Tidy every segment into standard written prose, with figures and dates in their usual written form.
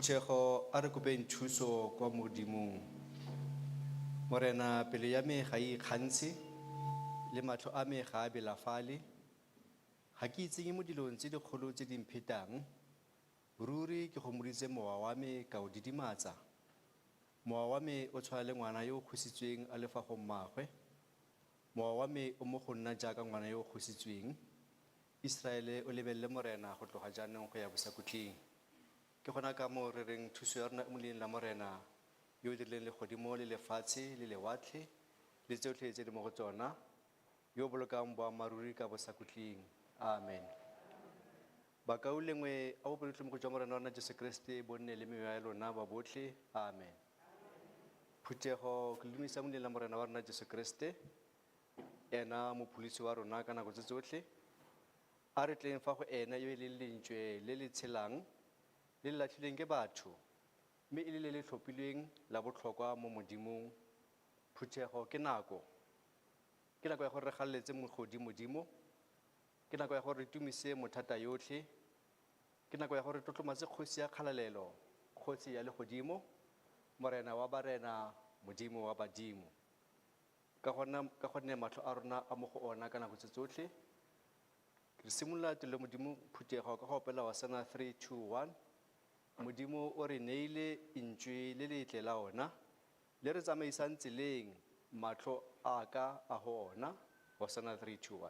Phuthego a re kopeng thuso kwa Modimong. Morena pelo ya me ga e ikgantshe le matlho a me ga a belafale. Ga ke itsenye mo dilong tse dikgolo tse di mphetang. Ruri ke gomoditse mowa wa me ka o didimatsa. Mowa wa me o tshwana le ngwana yo o kgositsweng a le fa go mmaagwe. Mowa wa me o mo go nna jaaka ngwana yo o kgositsweng. Iseraele o lebelele Morena go tloga jaanong go ya bosakhutleng. Ke gona ka moo re reng thuso ya rona e mo leineng la Morena yo o dirileng legodimo le lefatshe le lewatle le tsotlhe tse di mo go tsona, yo o bolokang boammaaruri ka bosakhutleng. Amen. Bakaulengwe, a bopelotlhomogi jwa Morena wa rona Jesu Keresete bo nne le mewa ya lona ba botlhe. Amen. Phuthego, ke le dumedisa mo leineng la Morena wa rona Jesu Keresete, ena mopholosi wa rona ka nako tse tsotlhe. A re tleng fa go ena yo e leng lentswe le le tshelang, le le latlhilweng ke batho, mme e le le le tlhophilweng la botlhokwa mo Modimong. Phuthego, ke nako. Ke nako ya gore re galeletse mogodimodimo. Ke nako ya gore re tumise mothata yotlhe. Ke nako ya gore re tlotlomatse kgosi ya kgalalelo, kgosi ya legodimo, Morena wa barena, Modimo wa badimo. Ka gona, ka gonne matlho a rona a mo go ona ka nako tse tsotlhe. Re simolola tirelo Modimo phuthego ka go opela Hosana 3, 2, 1. Modimo o re neile ntšwe le letle la ona, le re tsamaisang tseleng, matlho a ka a go ona. Hosana 3, 2, 1.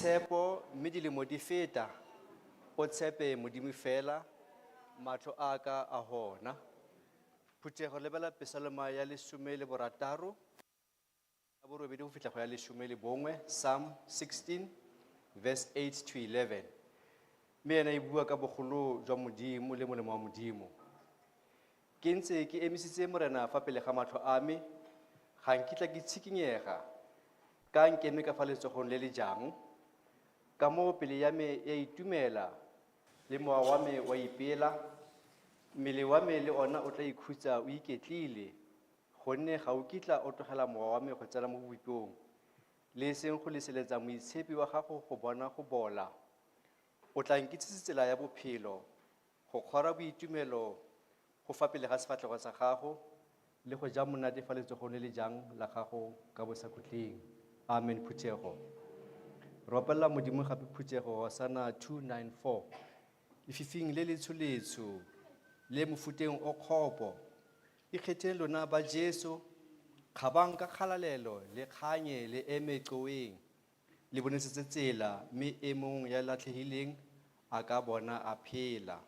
tshepo mme dilemo di feta, o tshepe Modimo fela, matlho a ka a hona. Phuthego lebela pesalema ya 16, ya 8 go fitlha go ya 11, Psalm 16 verse 8 to 11. Mme ena e bua ka bogolo jwa Modimo le molemo wa Modimo. Ke ntse ke emisitse Morena fa pele ga matlho a me, ga nkitla ke tshikinyega, ka nkeme ka fa letsogong le le jang, ka moo pele ya me ya itumela, le mowa wa me wa ipela, mmele wa me le ona o tla ikhutsa o iketlile, gonne ga o kitla o tlogela mowa wa me go tsena mo bopipong, le e seng go leseletsa moitshepi wa gago go bona go bola. O tla nkitsise tsela ya bophelo, go kgora boitumelo go fa pele ga sefatlhego sa gago, le go ja monate fa letsogong le le jang la gago ka bosakhutleng. Amen phuthego. Re opela Modimo gape phuthego sana 294. Lefifing le letsho-letsho, le mofuteng o kgopo, ikgetheng lona ba Jesu, kgabang ka kgalalelo le kganye le eme qoweng, le bonesetse tsela mme e mong ya latlhehileng a ka bona a phela.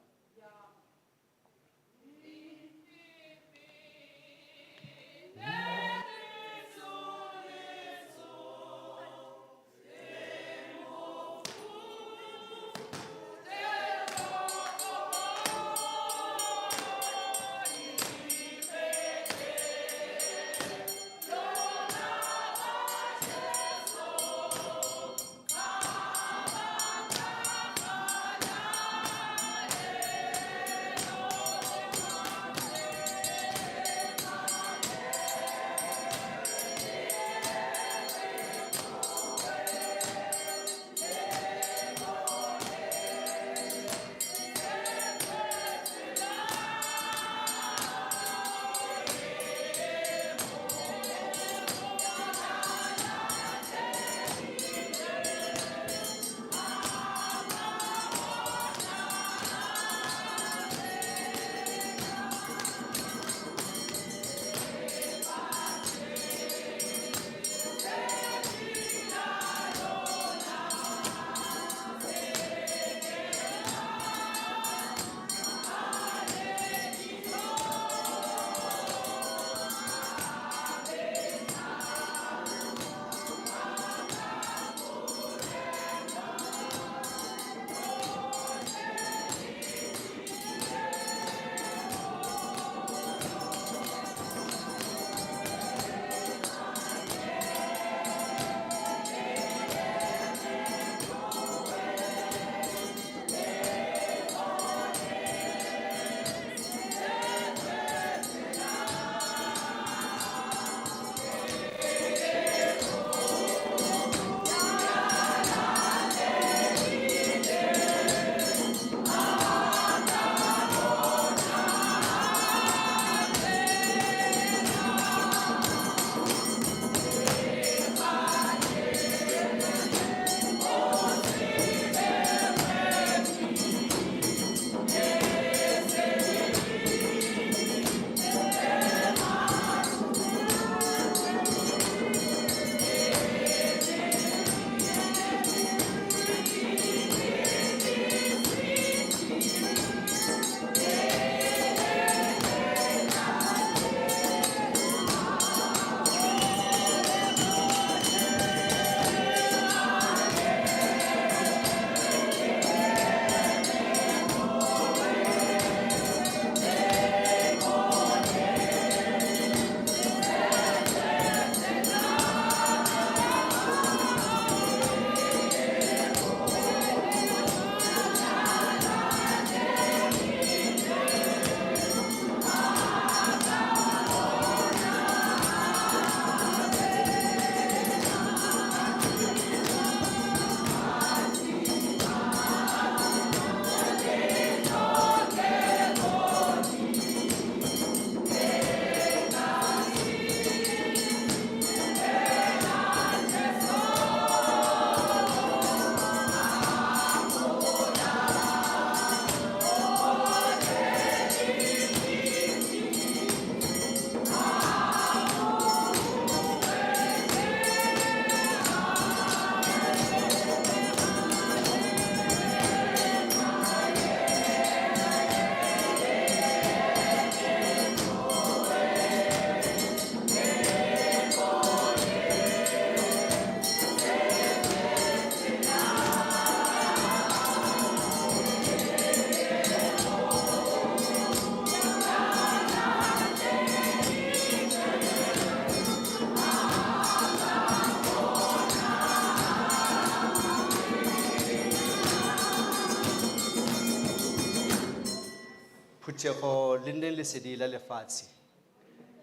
Phuthego le nne lesedi la lefatshe.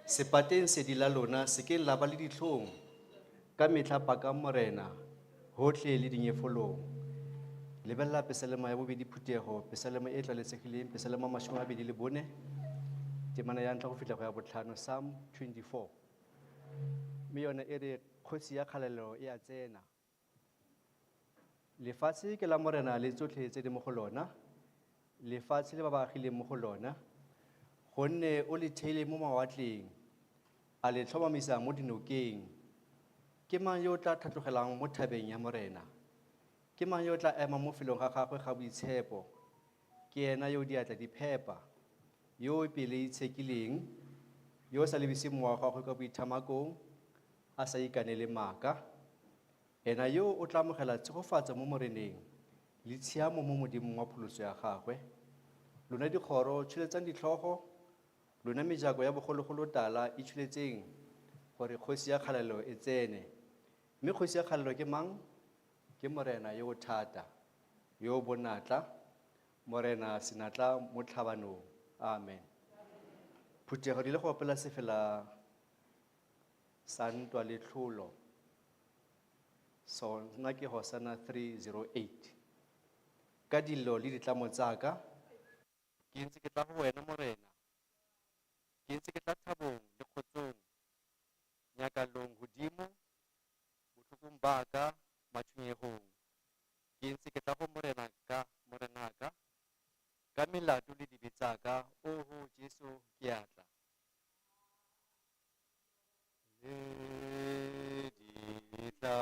Se pateng sedi la lona, se keng la ba le ditlhong. Ka metlha pakang Morena, hotlhe le dinyefolong. Lebelela pesalema ya bobedi phuthego, pesalema e tlaletsegileng, pesalema 24, temana ya ntlha go fitlha go ya botlhano, Psalm 24. Mme yone e re kgosi ya kgalalelo e a tsena. Lefatshe ke la Morena le tsotlhe tse di mo go lona, lefatshe le ba ba agileng mo go lona, gonne o le theile mo mawatleng, a le tlhomamisa mo dinokeng. Ke mang yo o tla tlhatlogelang mo thabeng ya Morena? Ke mang yo o tla emang mo felong ga gagwe ga boitshepo? Ke ena yo o diatla di phepa, yo o pele itshekileng, yo o sa lebiseng mowa wa gagwe kwa boithamakong, a sa ikanele maaka. Ena yo o tla amogela tshegofatso mo Moreneng, le tshiamo mo Modimong wa pholoso ya gagwe. Lona dikgoro, tsholetsang ditlhogo, lona mejako ya bogologolo tala e tsholetseng, gore kgosi ya kgalalelo e tsene. Mme kgosi ya kgalalelo ke mang? Ke Morena yo o thata, yo o bonatla, Morena senatla mo tlhabanong. Amen. Phuthego di le go opela sefela sa ntwa le tlholo. Sona ke Hosana 308. Ka dillo le ditlamo tsa ka, ke ntse ke tla go wena Morena. Ke ntse ke tla thabong le kgotsong, nyakalong hodimo, botlhokong ba ka, matshwenyehong. Ke ntse ke tla go Morena ka, Morenaka, ka melato le dibe tsa ka, oho Jesu ke a tla. Le ditlamo tsa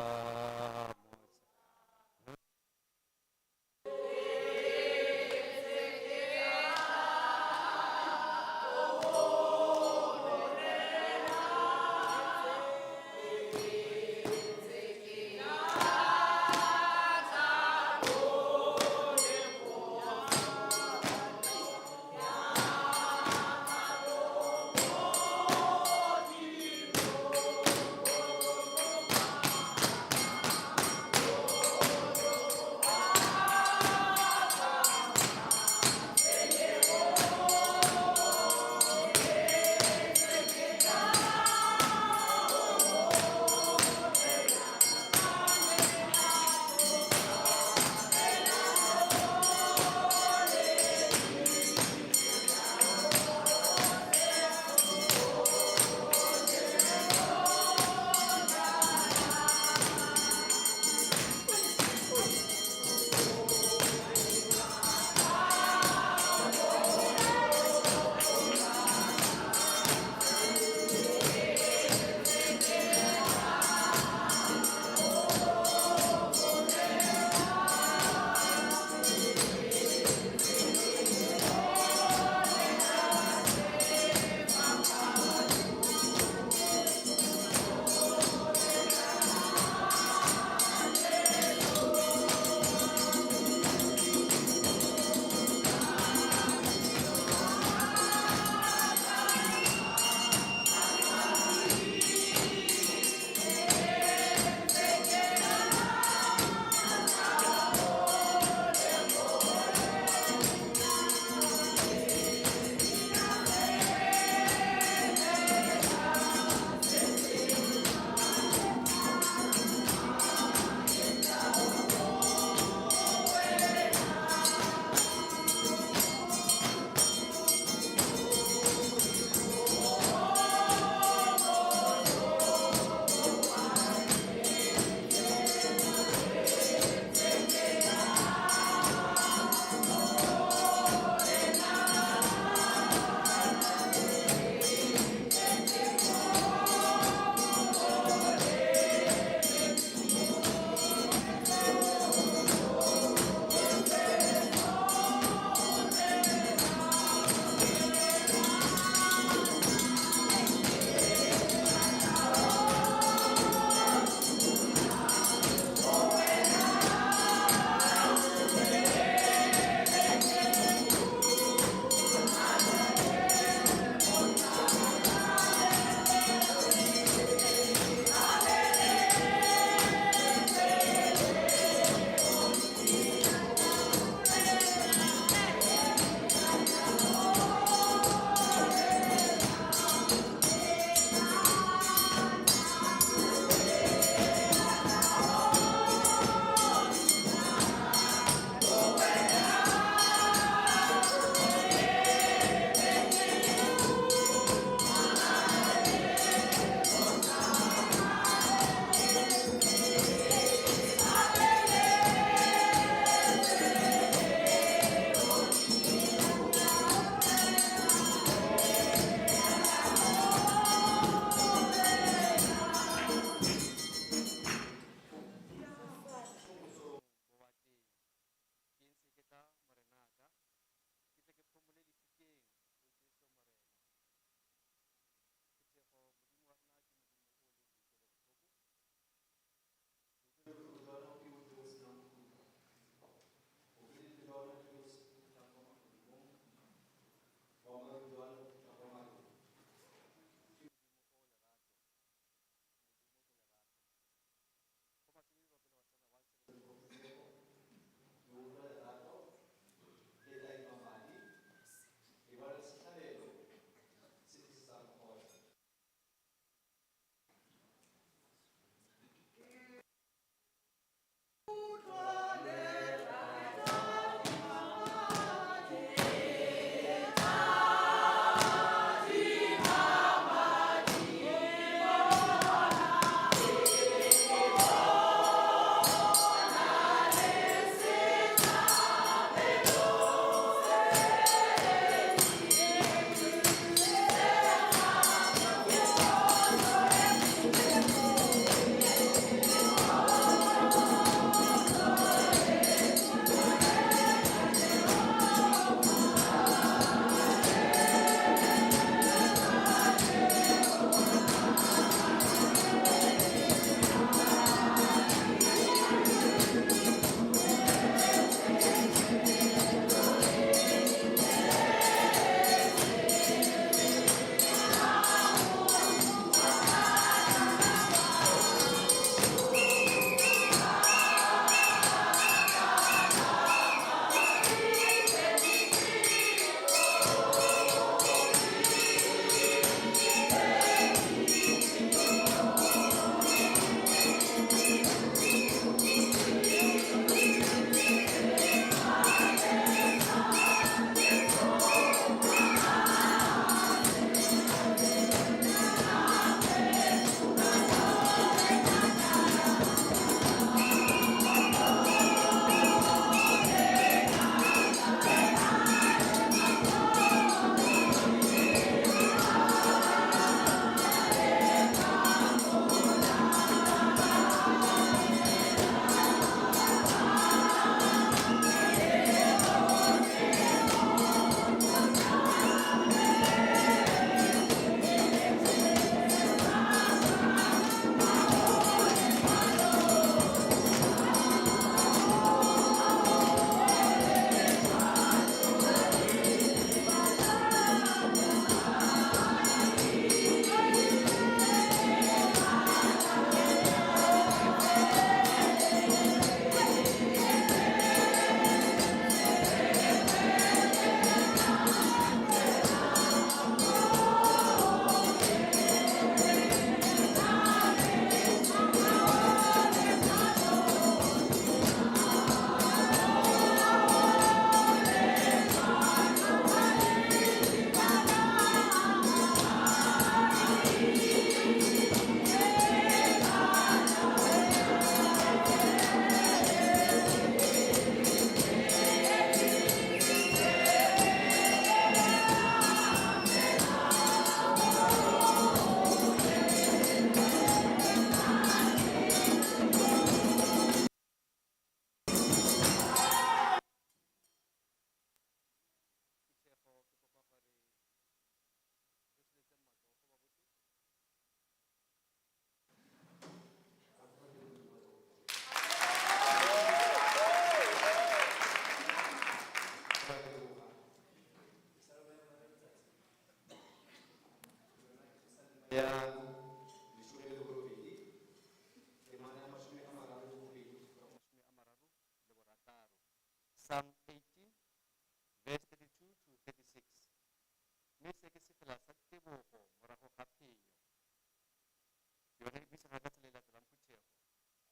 Re buisega ka tsela e latelang phuthego.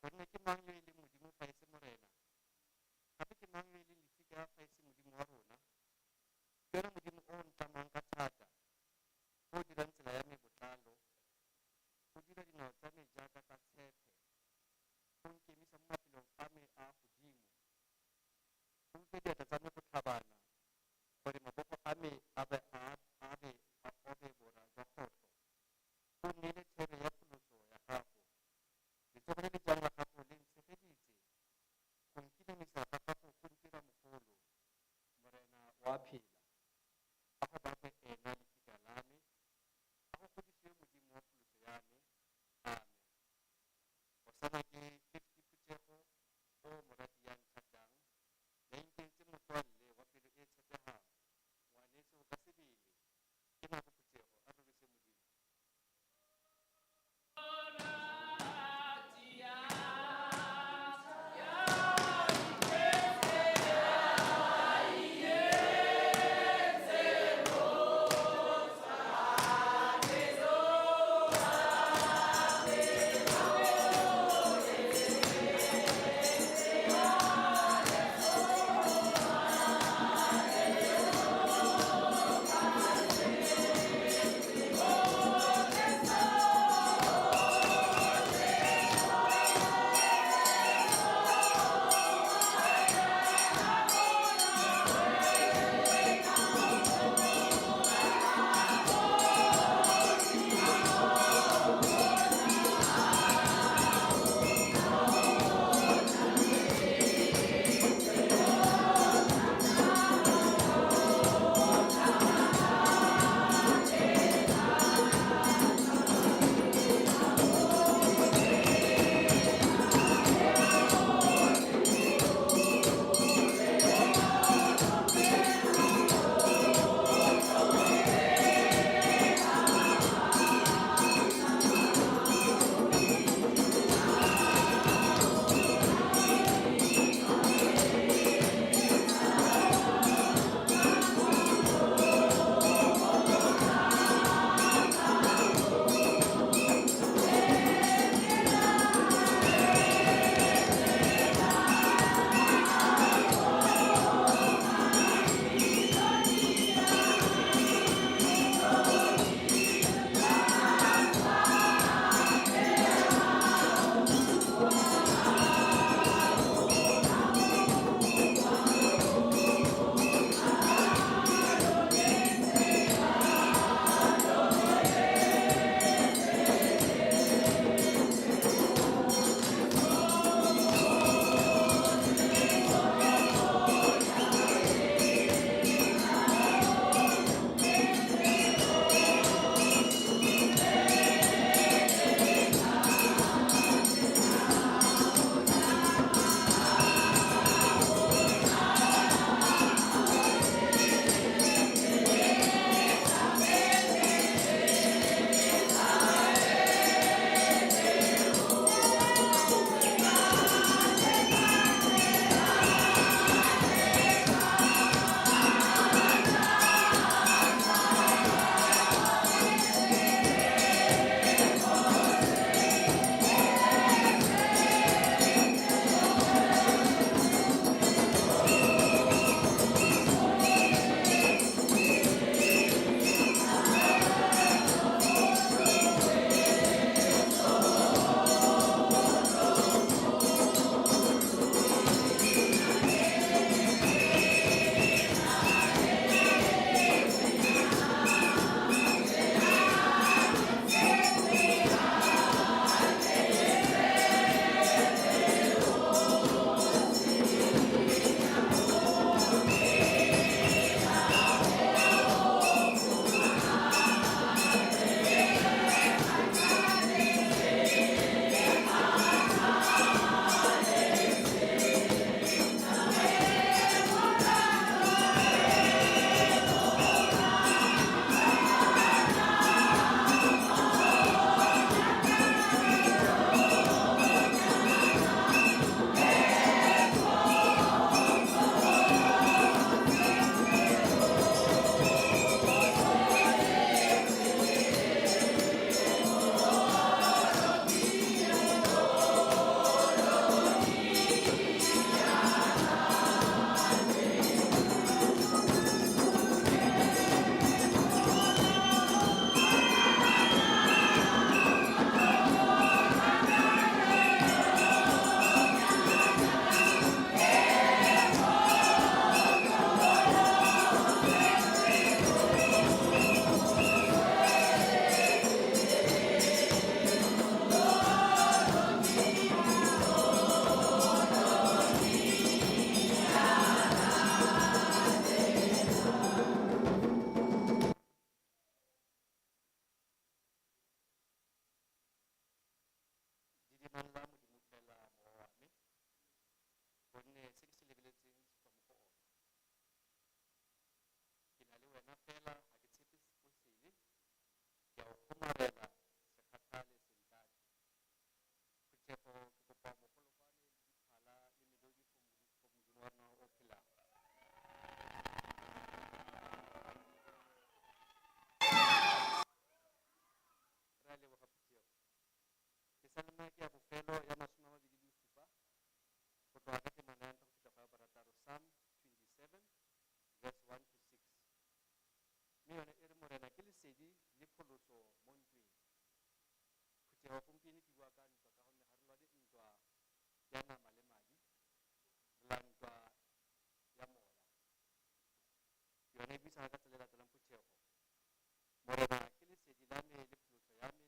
Gonne ke mang yo e leng Modimo fa e se Morena? Gape ke mang yo e leng lefika fa e se Modimo wa rona? Ke yona Modimo o o ntlamang ka thata, o o dirang tsela ya me botlalo, o dira dinao tsa me jaaka tsa tshephe, o nkemisa mo mafelong a me a a godimo. O ruta diatla tsa me go tlhabana, gore mabogo a me a be a be a obe bora jwa kgotlho. O nneile thebe ya pholoso ya gago. Letsogo le le jang la gago le ntshegeditse. Ikanyela Modimo fela mowa wa me, gonne se ke se lebeletseng se tswa mo go ona. Ke na le wena fela, ga ke tshepe o sele, ke a o kgomarela, se kgathale, se ntatlhe. Phuthego, ke kopa mogolokwane le diphala le melodi for Modimo wa rona o phelang. Re a leboga phuthego. Pesalema ke ya bofelo ya 27, go tloga ka temana ya ntlha go fitlha go ya barataro, Psalm 27 verse 1 to 6. Mme yone e re, Morena ke lesedi le pholoso mo ntweng. Phuthego, gompieno ke bua ka ntwa ka gonne ga re lwane ntwa ya nama le madi, re lwa ntwa ya moya. Yone e buisana ka tsela e latelang, phuthego. Morena ke lesedi la me le pholoso ya me,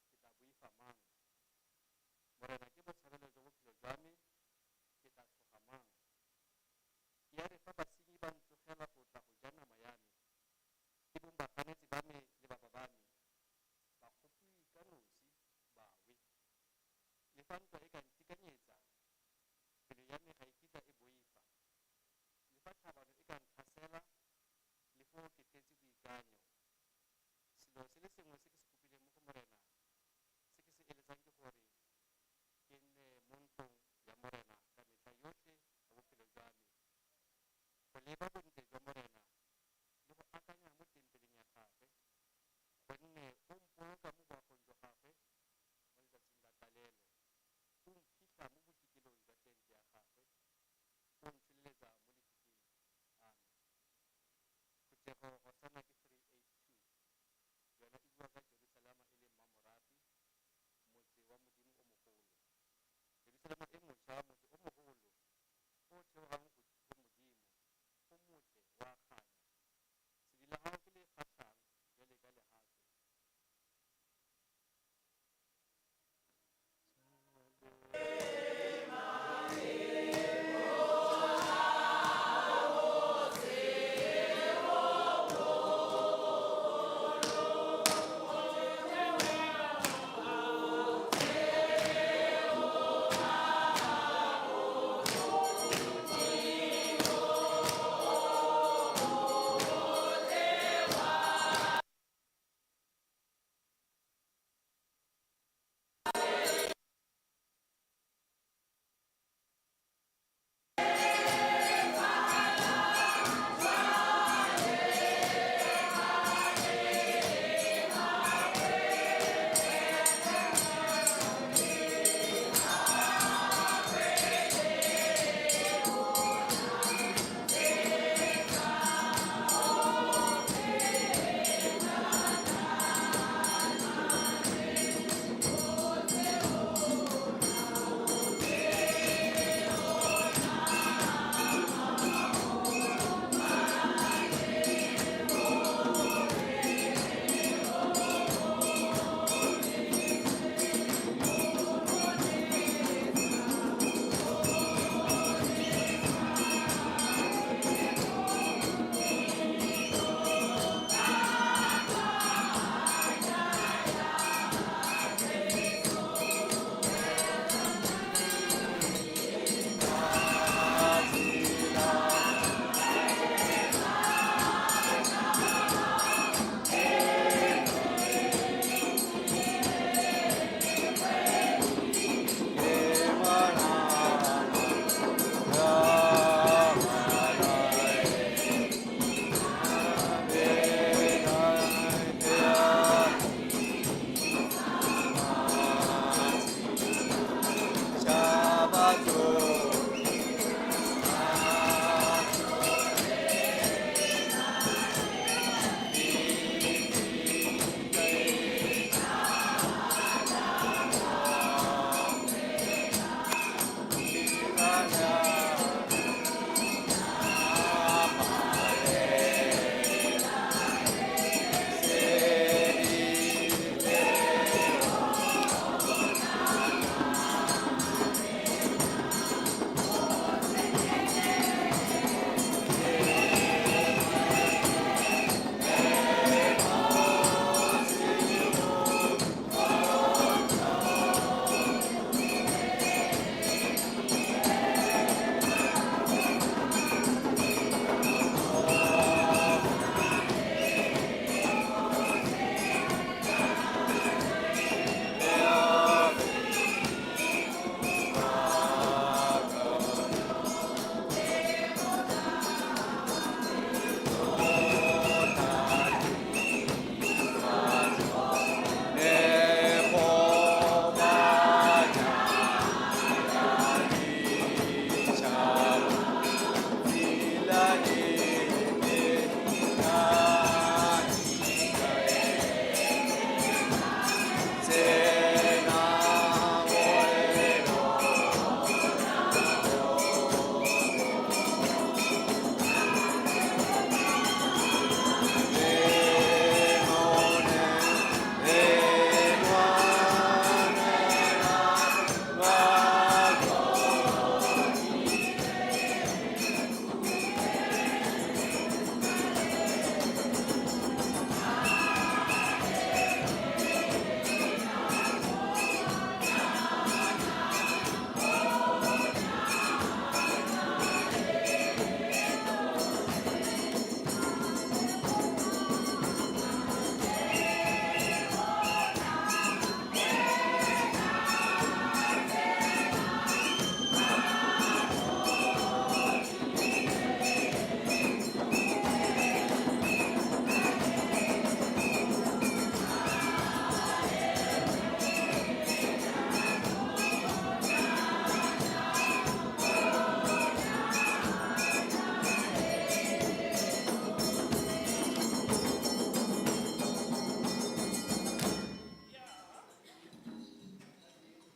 ke tla boifa mang? Morena ke botshabelo jwa bophelo jwa me, ke tla tshoga mang? Ya re fa basenyi ba ntsogela go tla go ja nama ya me, ke bong baganetsi ba me le baba ba me, bakgopiwi ka nosi ba we. Le fa ntwa e ka ntikanyetsa, pelo ya me ga e kitla e boifa. Le fa tlhabano e ka ntlhasela, le foo ke tletse boikanyo. Selo se le sengwe se ke se kopileng mo go Morena, se ke se eletsang ke gore ke nne mo ntlong ya Morena ka metlha yotlhe ya bophelo jwa me, go leba bontle jwa Morena le go akanya mo tempeleng ya gagwe, gonne o mpoloka mo boagong jwa gagwe mo letsatsing la tlalelo, o mphitlha mo botikelong jwa tente ya gagwe, o ntsholeletsa mo lefikeng. Amen. Phuthego, Hosana ke 382. Yona e bua ka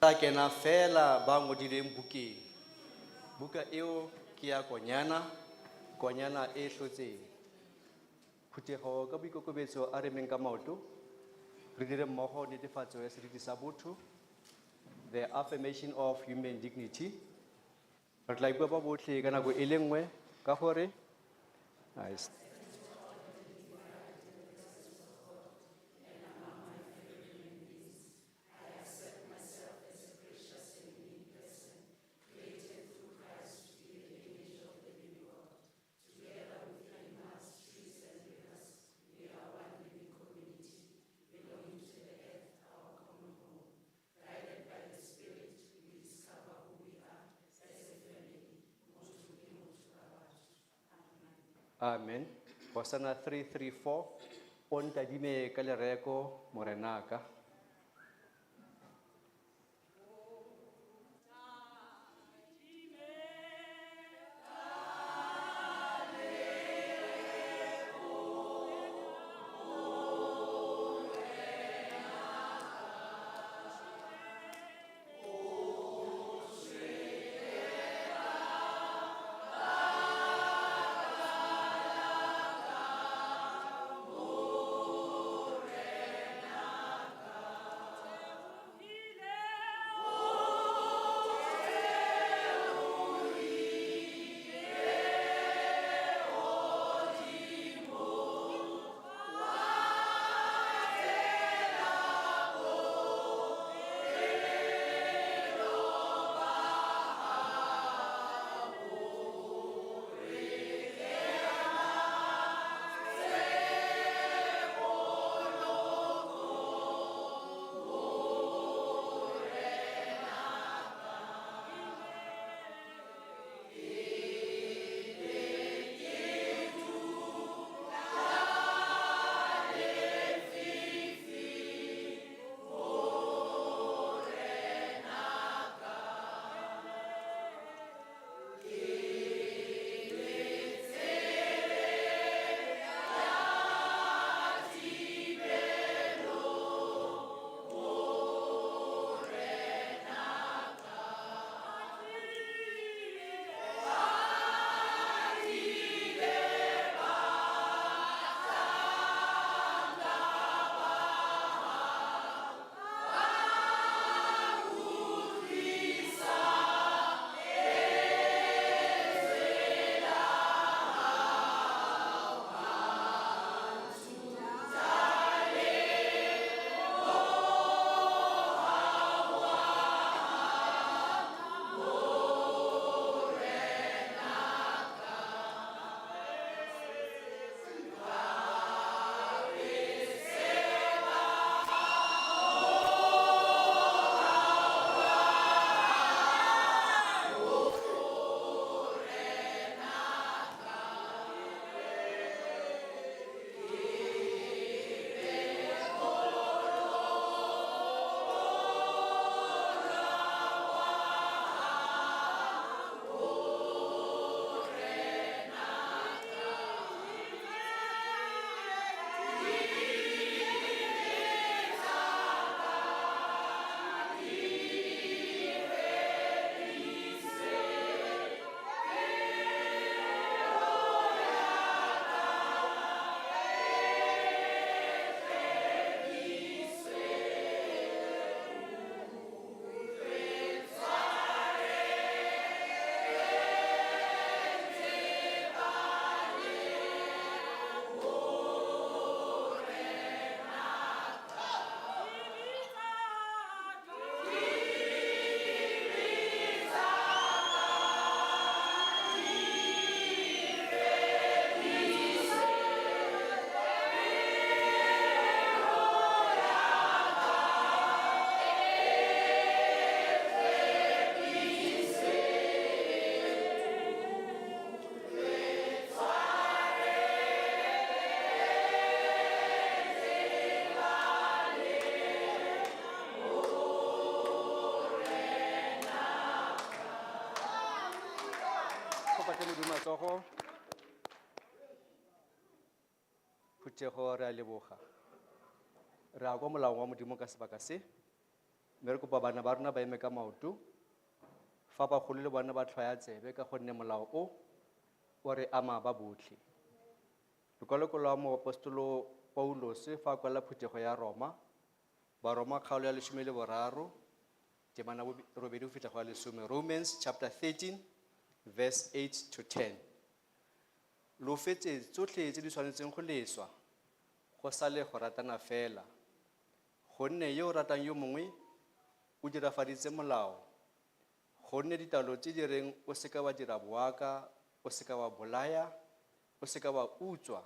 Tla kena feela ba ngodilweng bukeng. Buka eo ke ya Konyana, Konyana e hlotseng. Phuthego ka boikokobetso a re emeng ka maoto, re dire mmogo netefatso ya seriti sa botho, the affirmation of human dignity. Re tla ipua ba botlhe ka nako e le nngwe ka gore Nice. Amen. Hosanna 334, o ntadime ka lereko, morenaka. Kopa tle Modimo matsogo. Phuthego re a leboga. Re ya kwa molaong wa Modimo ka sebaka se. Mme re kopa bana ba rona ba eme ka maoto fa bagolo le bona ba tlhwaya tsebe ka gonne molao o o re ama ba botlhe. Lekwaloko la moapostolo Paulose fa a kwala phuthego ya Roma, Baroma kgaolo ya 13, temana 8 go fitlha go ya 10, Romans chapter 13, verse 8 to 10. Lo fetse tsotlhe tse di tshwanetseng go leswa, go sale go ratana fela. Gonne yo o ratang yo mongwe, o dirafaditse molao. Gonne ditaolo tse di reng o seka wa dira boaka, o seka wa bolaya, o seka wa utswa,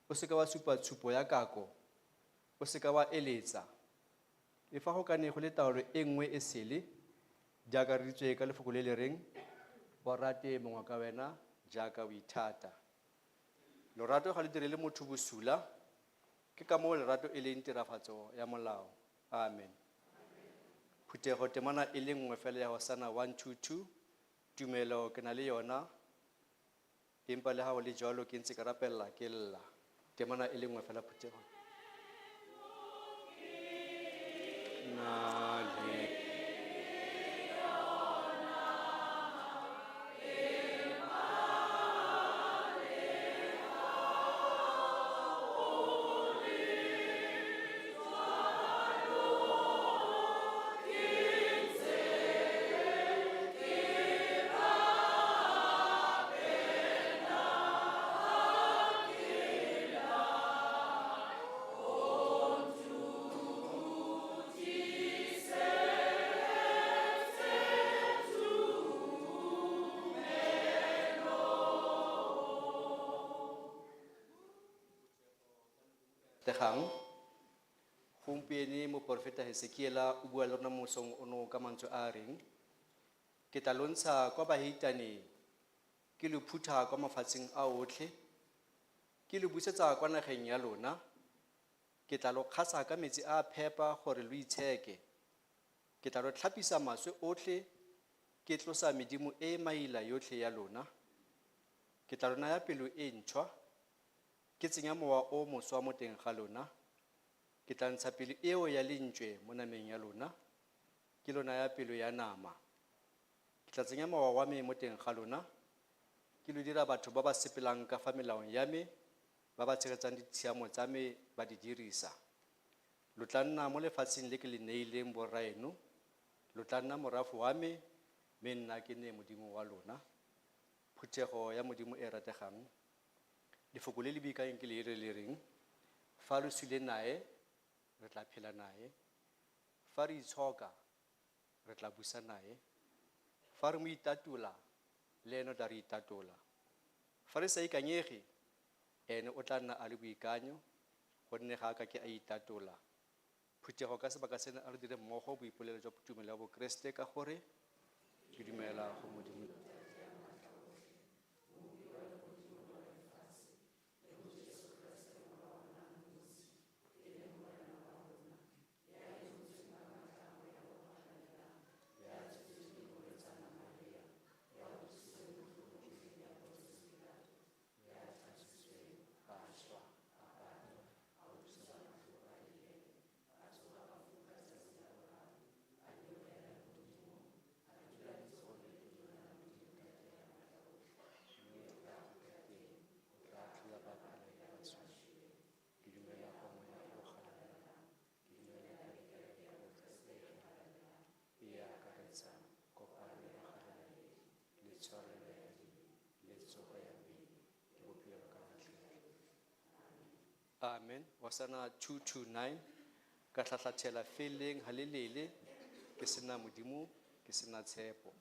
o seka wa supa tshupo ya kako, o seka wa eletsa. Le fa go ka ne go le taolo e nngwe e sele, di akareditswe ka lefoko le le reng, o rate mongwe ka wena jaaka o ithata. Lorato ga le direle motho bosula, ke ka moo lerato e leng tirafatso ya molao. Amen. Phuthego temana e le nngwe fela ya Hosana 122, tumelo ke na le yona, empa le ha ho le jwalo ke ntse ke rapella ke lla. Temana e le nngwe fela phuthego. Na le Tegang. Gompieno moporofeta Hesekiela o bua le rona mo mosong ono ka mantswe a a reng, ke tla lo ntsha kwa baheitaneng, ke lo phutha kwa mafatsheng a otlhe, ke lo busetsa kwa nageng ya lona, ke tla lo kgasa ka metsi a a phepa gore lo itsheke, ke tla lo tlhapisa maswe otlhe, ke tlosa medimo e e maila yotlhe ya lona, ke tla lo naya pelo e ntšhwa, ke tsenya mowa o moswa mo teng ga lona, ke tla ntsha pelo eo ya lentswe mo nameng ya lona, ke lo naya pelo ya nama. Ke tla tsenya mowa wa me mo teng ga lona, ke lo dira batho ba ba sepelang ka fa melaong ya me, ba ba tshegetsang ditshiamo tsa me ba di dirisa. Lo tla nna mo lefatsheng le ke le neileng borraeno, lo tla nna morafe wa me, mme nna ke nne Modimo wa lona. Phuthego ya Modimo e rategang, lefoko le le boikanyeng ke le le reng, fa re sule nae, re tla phela nae, fa re itshoka, re tla busa nae, fa re mo itatola, le ene o tla re itatola. Fa re sa ikanyege, ene o tla nna a le boikanyo, gonne ga a ka ke a itatola. Phuthego ka sebaka sena a re dire mmogo boipolelo jwa tumelo ya Bokeresete ka gore ke dumela go Modimo. Amen. Hosana 229. Ka tlhatlhathela feleng ha lelele, ke sena Modimo, ke sena tshepo.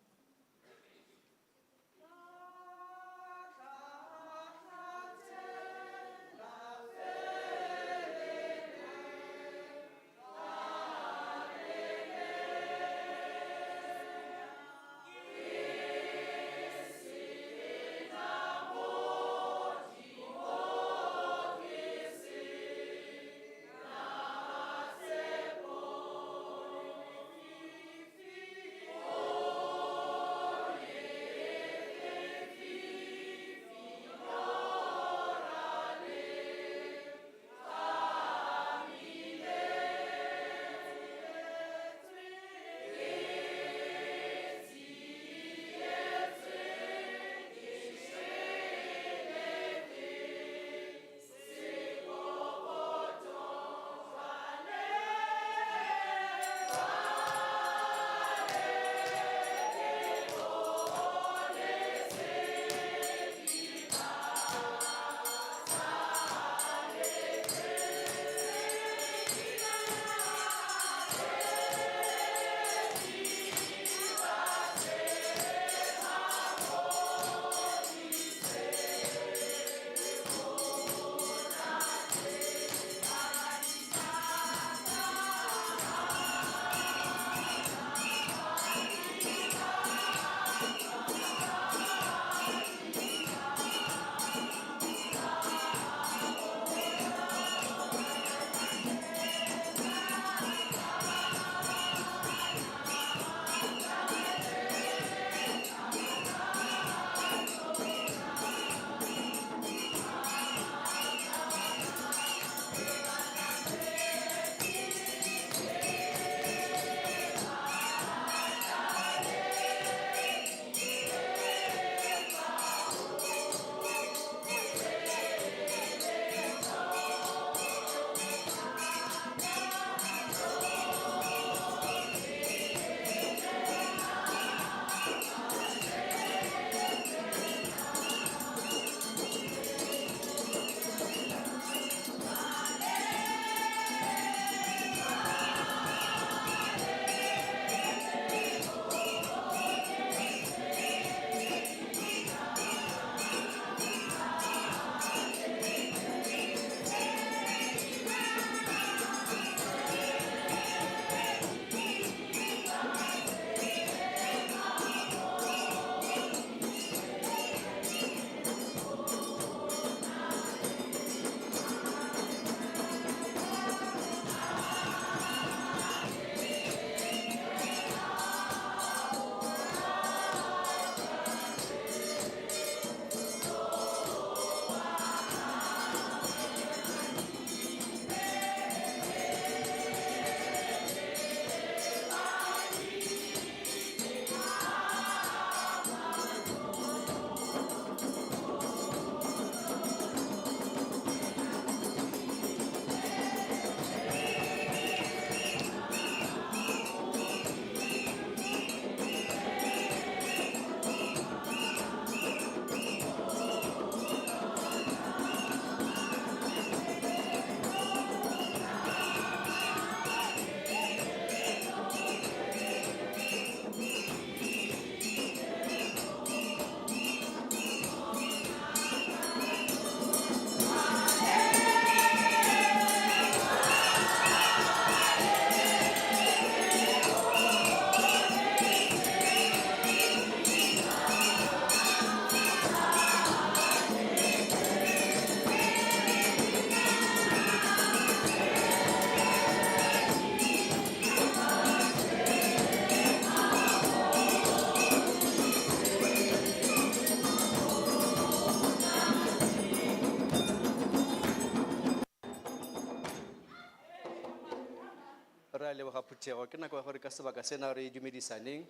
Re a leboga phuthego, ke nako ya gore ka sebaka sena re dumedisaneng.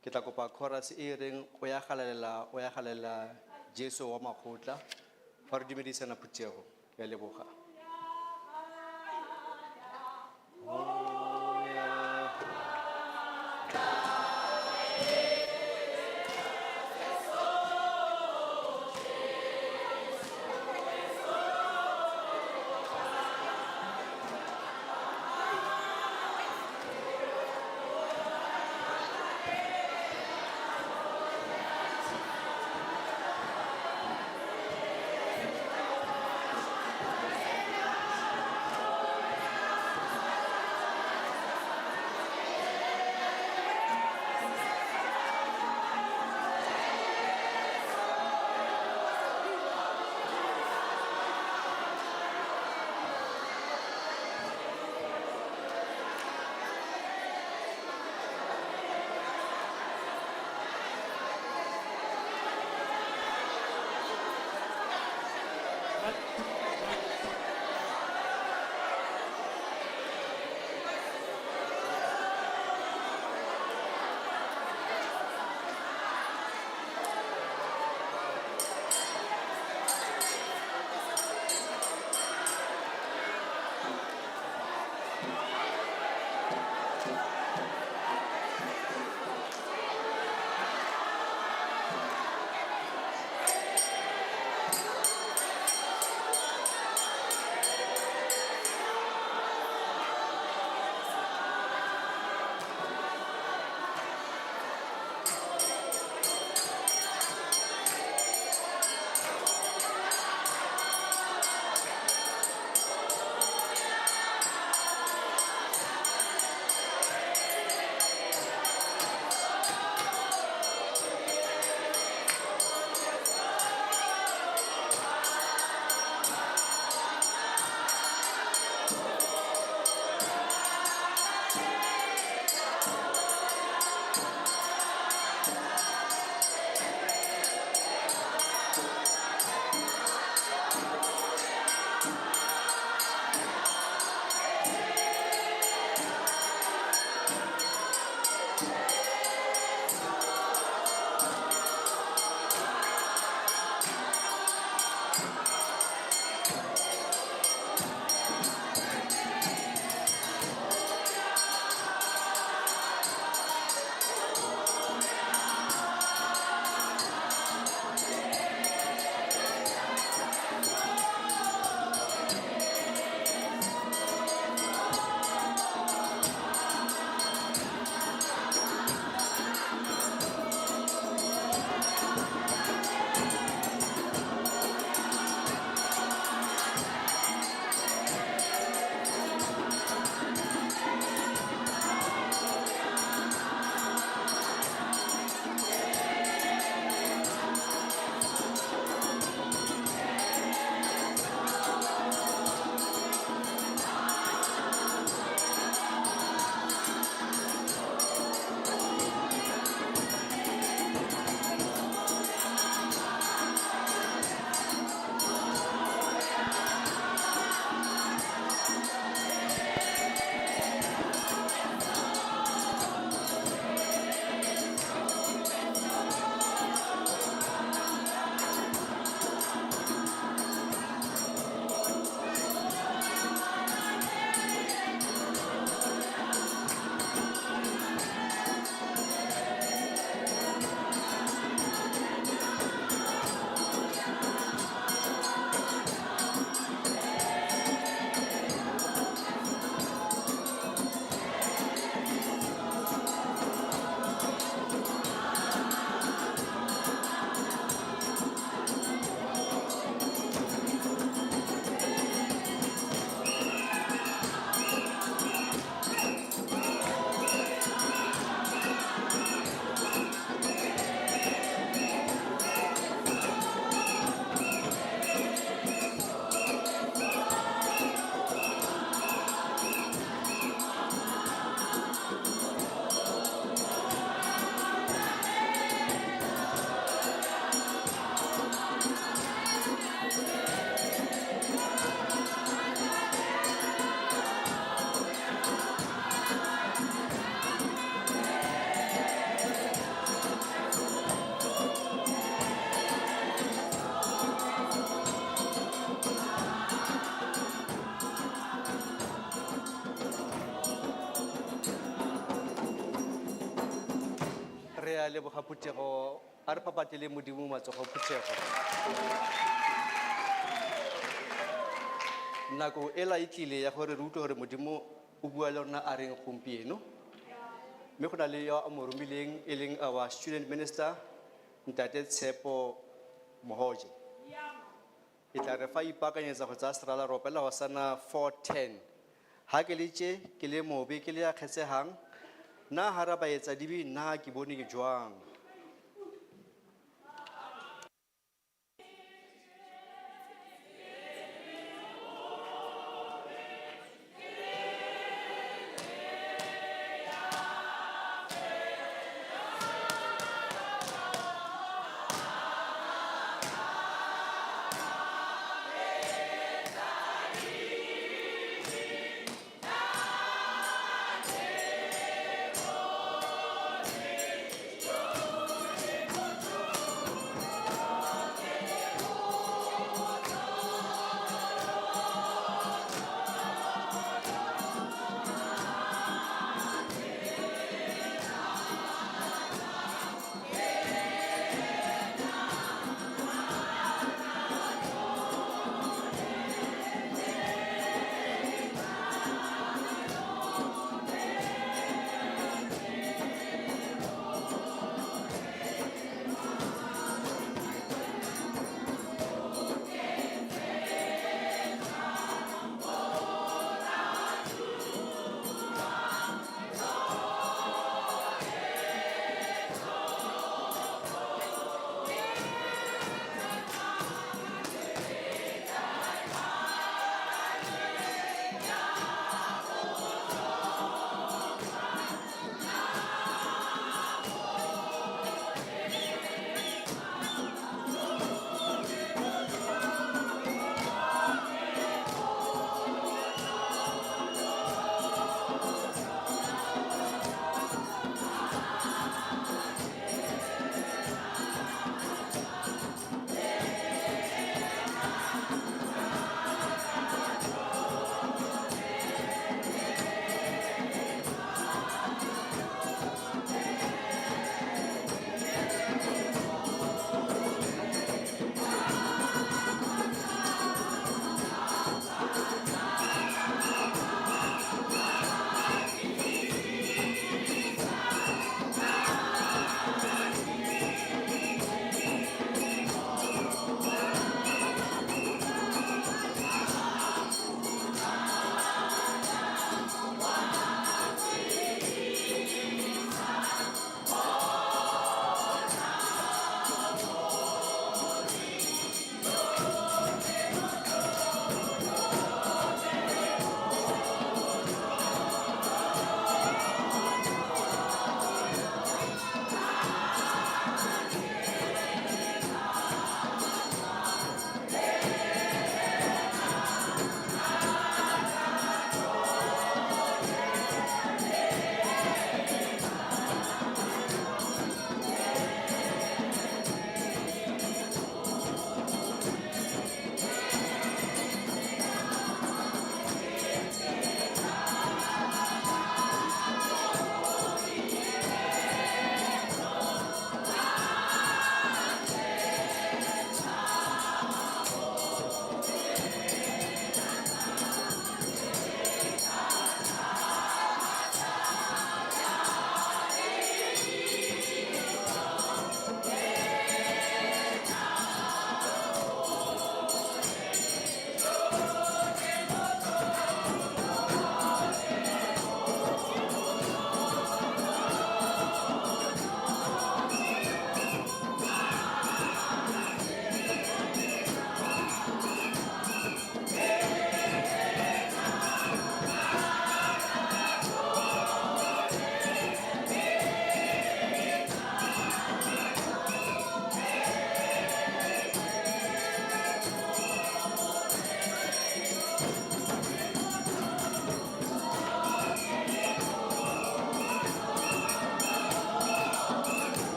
Ke tla kopa chorus e reng o ya galalela, o ya galalela Jesu wa makgotla. Fa re dumedisana phuthego, ke a leboga. leboga phuthego, a re phaphathele Modimo matsogo phuthego. Nako ela e tlile ya gore re utlwe gore Modimo o bua le rona a reng gompieno. Mme go na le yo a mo romileng e leng our student minister, Ntate Tshepo Mohoje. E tla re fa ipaakanyetsa go tsaya serala re opela hosana 410. Ha ke le tje, ke le mobe, ke le ya kgetshehang, nna hara baetsadibe, nna ke bone ke jwang?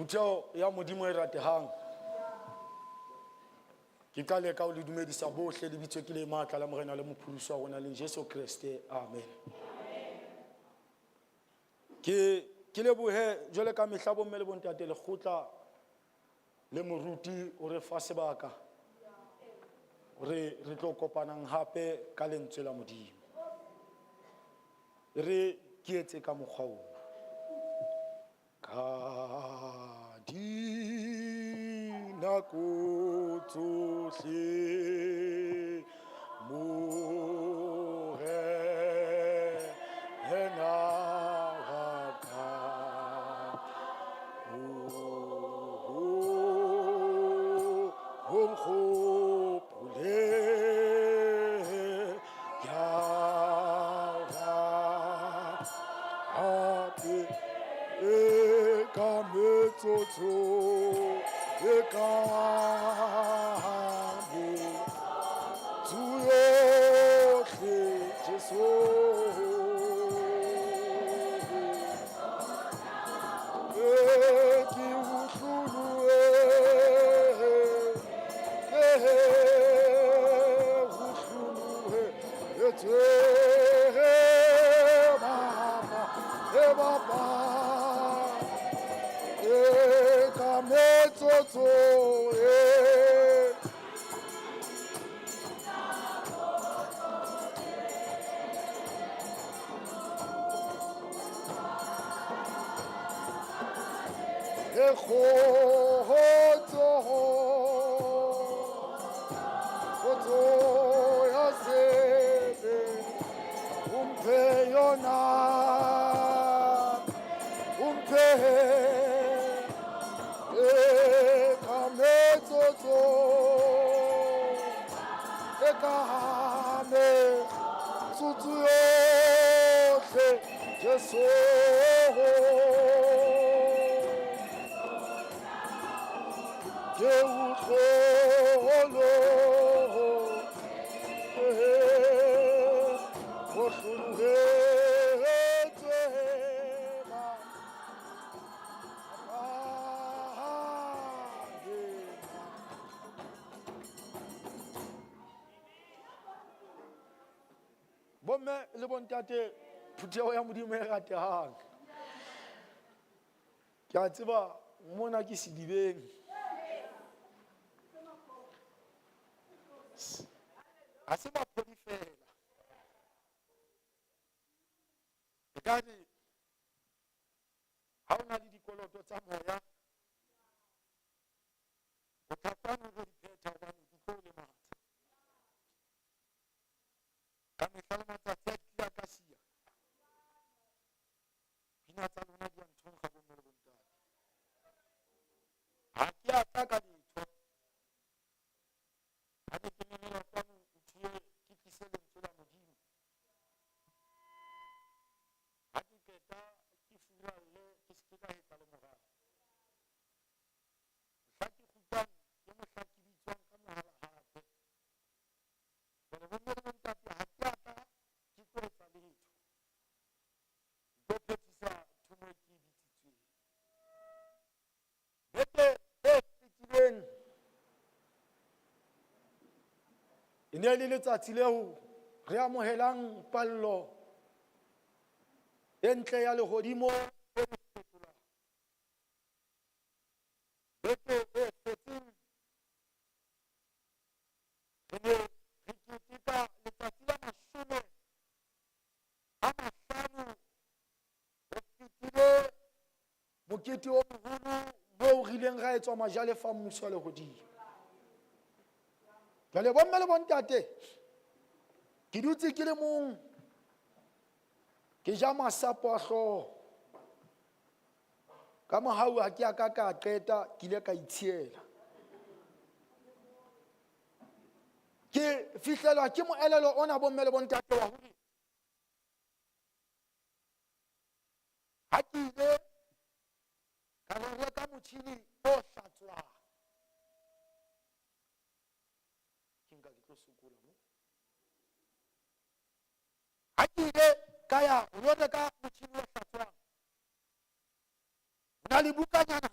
Phutheho ya Modimo e ratehang, ke qale ka ho le dumedisa bohle lebitso ke le matla la Morena le Mopholosi wa rona leng Jesu Kreste. Amen. Ke ke lebohe jwale ka mehla bomme le bontate lekgotla le moruti o re fa sebaka re re tlo kopanang hape ka lentswe la Modimo. Re ke etse ka mokgwa ona. Ka dinako tsohle Morena wa ka, o nkgopole ke a hape e ka metsotso e ka motsu yohle Jesu e ke o hlolohe e o hlolohe baba e baba e ka metsotso e e kgotso kgotso ya sebe o mphe yona o mphe e ka metsotso e ka metsotso yohle Jesu ke o hlolo o hlolohetswe ba Bomme le bontate phutheho ya Modimo e ratehang. Ke a tseba mona ke sedibeng. Ha se maphodi fela. Ekare ha o na le dikoloto tsa moya, o tla kwano o di phetha hobane di tlo o lematsa. Ka mehla le matsatsi a kile a ka siya. Pina tsa lona di a nthonkga bomme le bontate. Ha ke a tla ka letho. Ha ne ke memela kwano o thuwe ke tlise lentswe la Modimo. Ha ke qeta ke furalle ke se ke ka hetla le morao. Mohla ke kgutlang ke mohla ke bitswang ka mohala hape. Jwale bomme le bontate ha ke a tla ke tlo etsa letho. Ke tlo phethisa thomo e ke e bitsitsweng. Beke e fetileng e ne e le letsatsi leo re amohelang pallo e ntle ya lehodimo e re fetolang. Beke e fetseng re ne re keteka letsatsi la 50 ho fetile mokete o moholo moo re ileng ra etswa majalefa a mmuso wa lehodimo. Jwale bomme le bontate, ke dutse ke le mong, ke ja masapo a hlooho. Ka mohau ha ke a ka ka qeta, ke ile ka itshiela. Ke fihlelwa ke moelelo ona bomme le bontate wa hore ha ke ile ka lo reka motjhini o hlatswang, ke nka ke tlo sokola mo. Ha ke ile ka ya ho lo reka motjhini o hlatswang, ho na le bukanyana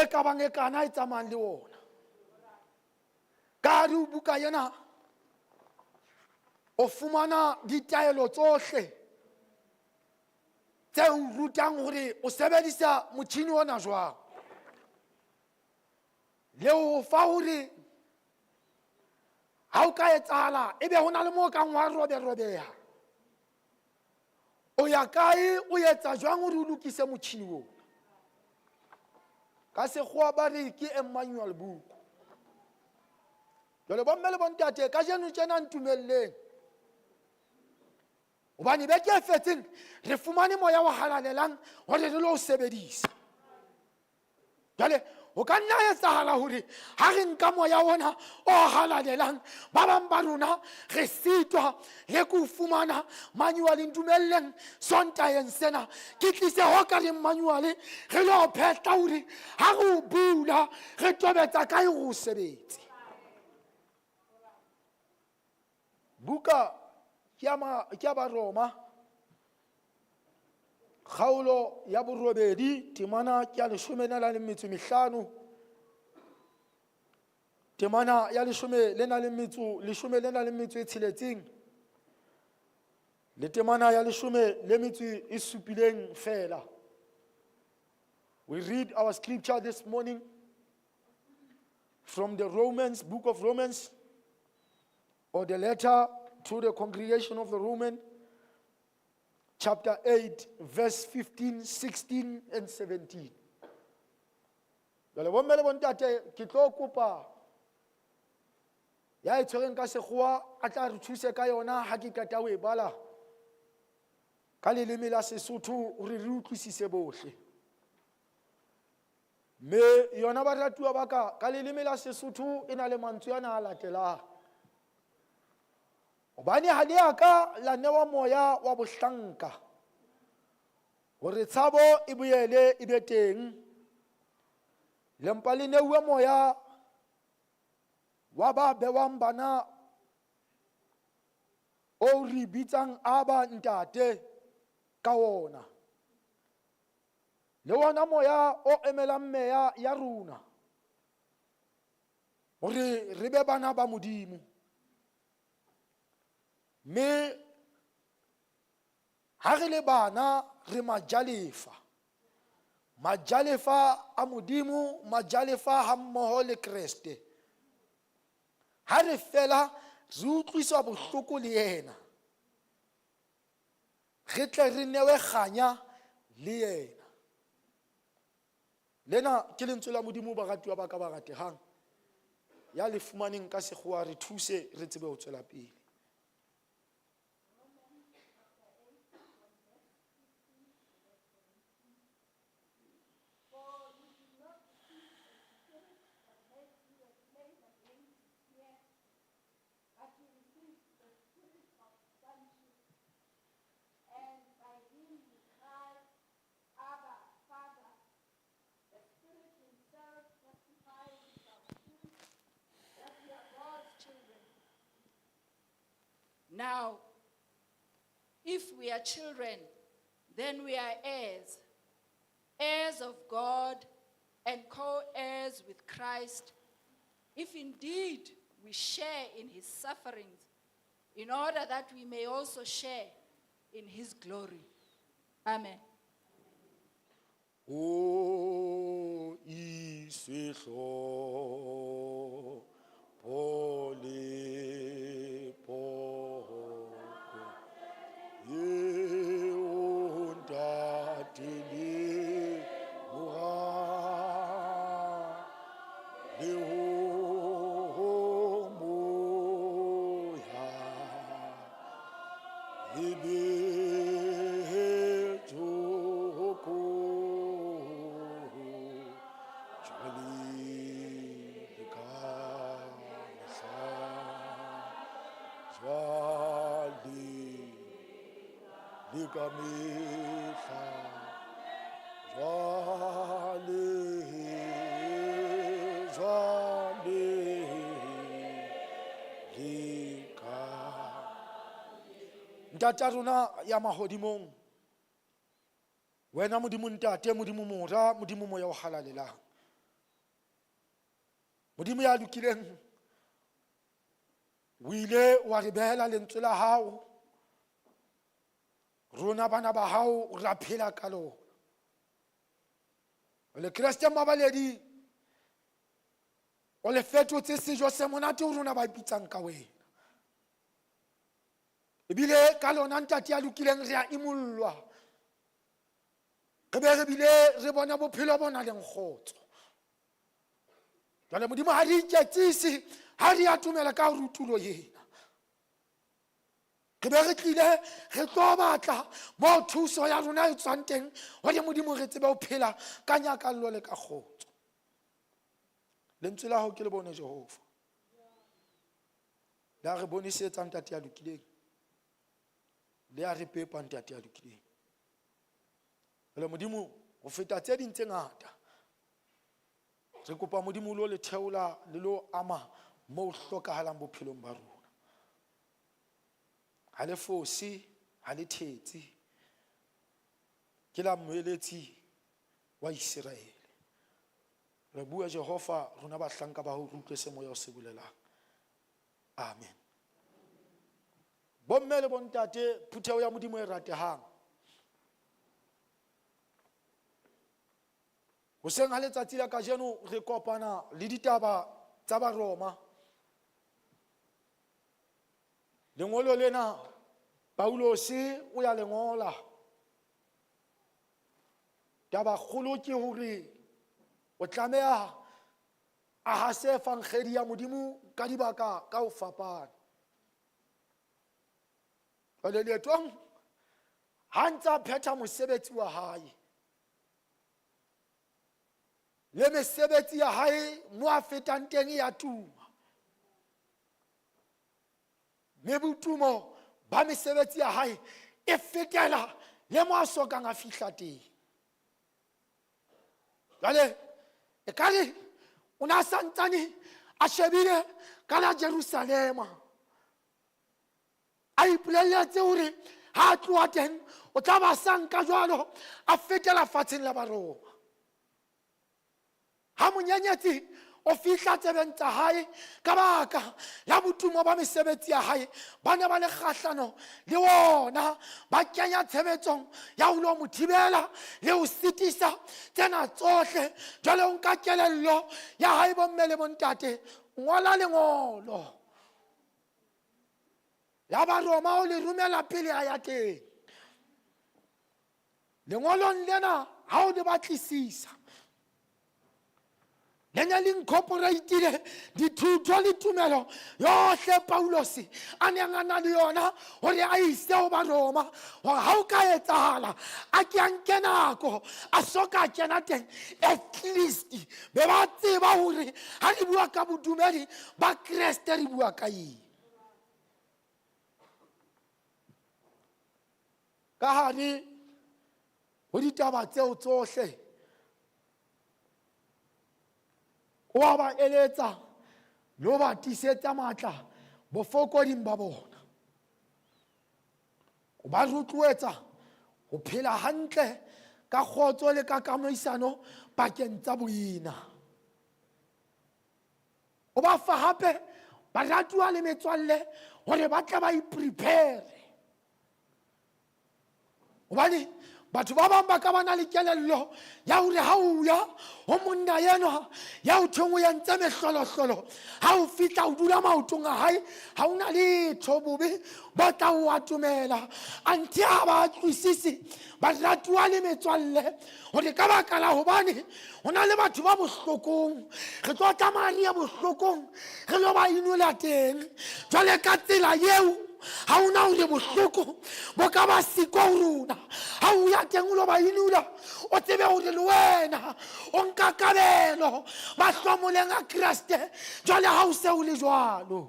ka bang e kana e tsamayang le ona. Ka hare ho buka ena o fumana ditaelo tsohle tse o rutang hore o sebedisa motjhini ona jwang, le ho fa hore ha o ka etsahala ebe ho na le moo kang wa roberobeha, o ya kae, o etsa jwang hore o lokise motjhini ona. Ka sekgowa ba re ke a manual book. Jwale bomme le bontate, kajeno tjena ntumelleng, hobane beke e fetseng re fumane moya o halalelang hore re lo o sebedisa. Jwale ho ka nna etsahala hore ha re nka moya ona o halalelang, ba bang ba rona re sitwa le ke ho fumana manual. Ntumelleng Sontaheng sena ke tlise ho ka reng manual, re lo phetla hore ha re o bula re tobetsa kae hore o sebetse. Buka ke ya Baroma, kgaolo ya borobedi, temana ke ya 15, temana ya 16 le temana ya 17 fela. We read our scripture this morning from the Romans, book of Romans, or the letter to the congregation of the Roman, chapter 8, verse 15, 16, and 17. Jwale bomme le bontate, ke tlo kopa ya e tshwereng ka sekgowa a tla re thuse ka yona ha ke qeta ho e bala ka leleme la Sesotho hore re utlwisise bohle. Mme yona, baratuwa ba ka, ka leleme la Sesotho e na le mantswe ana a latelang: hobane ha le a ka la newa moya wa bohlanka hore tshabo e boele e be teng, le mpa le neuwe moya wa ba bewang bana, o re bitsang Aba, Ntate ka ona. Le ona moya o emelang meya ya rona hore re be bana ba Modimo. Mme ha re le bana, re majalefa, majalefa a Modimo, majalefa hammoho le Kreste, ha re fela re utlwiswa bohloko le yena, re tle re newe kganya le yena. Lena ke lentswe la Modimo, baratuwa ba ka ba ratehang. Ya le fumaneng ka sekgowa re thuse re tsebe ho tswela pele. For you did not receive a spirit that makes you a slave again to fear, but you received the spirit of sonship. And by him we cry, "Abba, Father." The Spirit himself testifies with our spirit that we are God's children. Now, if we are children, then we are heirs, heirs of God and co heirs with Christ, if indeed we share in his sufferings, in order that we may also share in his glory. Amen. O isehlo pole poko ye o ntate le mora le ho moya e be toko jwale le ka mehla, jwale le ka mehla, jwale, jwale le ka. Ntate a rona ya mahodimong, wena Modimo Ntate, Modimo Mora, Modimo Moya o halalelang. Modimo ya lokileng o ile wa re behela lentswe la hao rona bana ba hao ra phela ka lona le Kreste Mabaledi o le fetotse sejo se monate ho rona ba ipitsang ka wena ebile ka lona ntate ya lokileng re a imollwa re be re bile re bona bophelo bo na leng kgotso jwale modimo ha re iketsise ha re atomela ka gore tulo ena re be re tlile re tlo batla moo thuso ya rona e tswang teng gore modimo re tsebe ho phela ka nyakallo le ka kgotso lentswe la gago ke le bone jehova le a re bonesetsang ntate ya lokileng le a re pepa ntate ya lokileng jale modimo go feta tse ding tse ngata re kopa modimo lo le theola le lo ama mo o hlokagalang bophelong ba rona ga le fose ga le thetse ke la moeletsi wa iseraele re bua jehova rona bahlanka ba ho re utlwe se moya o se bolelang amen bomme le bontate phutheo ya modimo e rategang hoseng ha letsatsi la kajeno re kopana le ditaba tsa baroma lengolo lena paulose o ya lengola tabakgolo ke hore o tlameha a hase efankgedi ya modimo ka dibaka ka ho fapana jwale leetong ha ntse a phetha mosebetsi wa hae le mesebetsi ya hae mo a fetang teng ya tuma mme botumo ba mesebetsi ya hae e fetela le mo a sokang a fihla teng jwale e kare o ne a santsane a shebile ka la jerusalema a ipoleletse gore ha a tloa teng o tla ba sanka jwalo a fetela fatsheng la baroma ha monyenyetsi o fihla tsebeng tsa hae ka baka la botumo ba mesebetsi ya hae ba ne ba le kgahlano le ona ba kenya tshebetsong ya ho lo mo thibela le ho sitisa tsena tsohle jwale o nka kelello ya hae bomme le bontate ngola lengolo la baroma o le romela pele a ya teng lengolong lena ha o le batlisisa le ne le incorporatile dithuto le tumelo yohle paulose a neng a na le yona gore a ise go baroma gore ga o ka etsagala a ke a nke nako a so ka kena teng at least be ba tseba gore ga re bua ka bodumedi ba kreste re bua ka eng ka gare go ditaba tseo tsohle o a ba eletsa le o ba tiisetsa matla bofokoding ba bona o ba rotloetsa go phela hantle ka kgotso le ka kamaisano pakeng tsa boina o ba fa gape baratuwa le metswalle gore ba tle ba iprepare gobane batho ba bangwe ba ka ba na le kelello ya gore ga o ya go monna enwa ya o thong o entse mehlolohlolo ga o fitlha o dula maotong a gae ga o na letho bobe bo tla o atomela anthe ga ba tlwisise baratuwa le metswalle gore ka baka la gobane go na le batho ba bohlokong re tlo tsamaya re ye bohlokong re lo ba inola teng jwale ka tsela yeo ga o na gore bohloko bo ka ba siko go rona ga o ya teng o lo ba inola o tsebe gore le wena o nka kabelo mahlomoleng a kreste jwale ga o se o le jwalo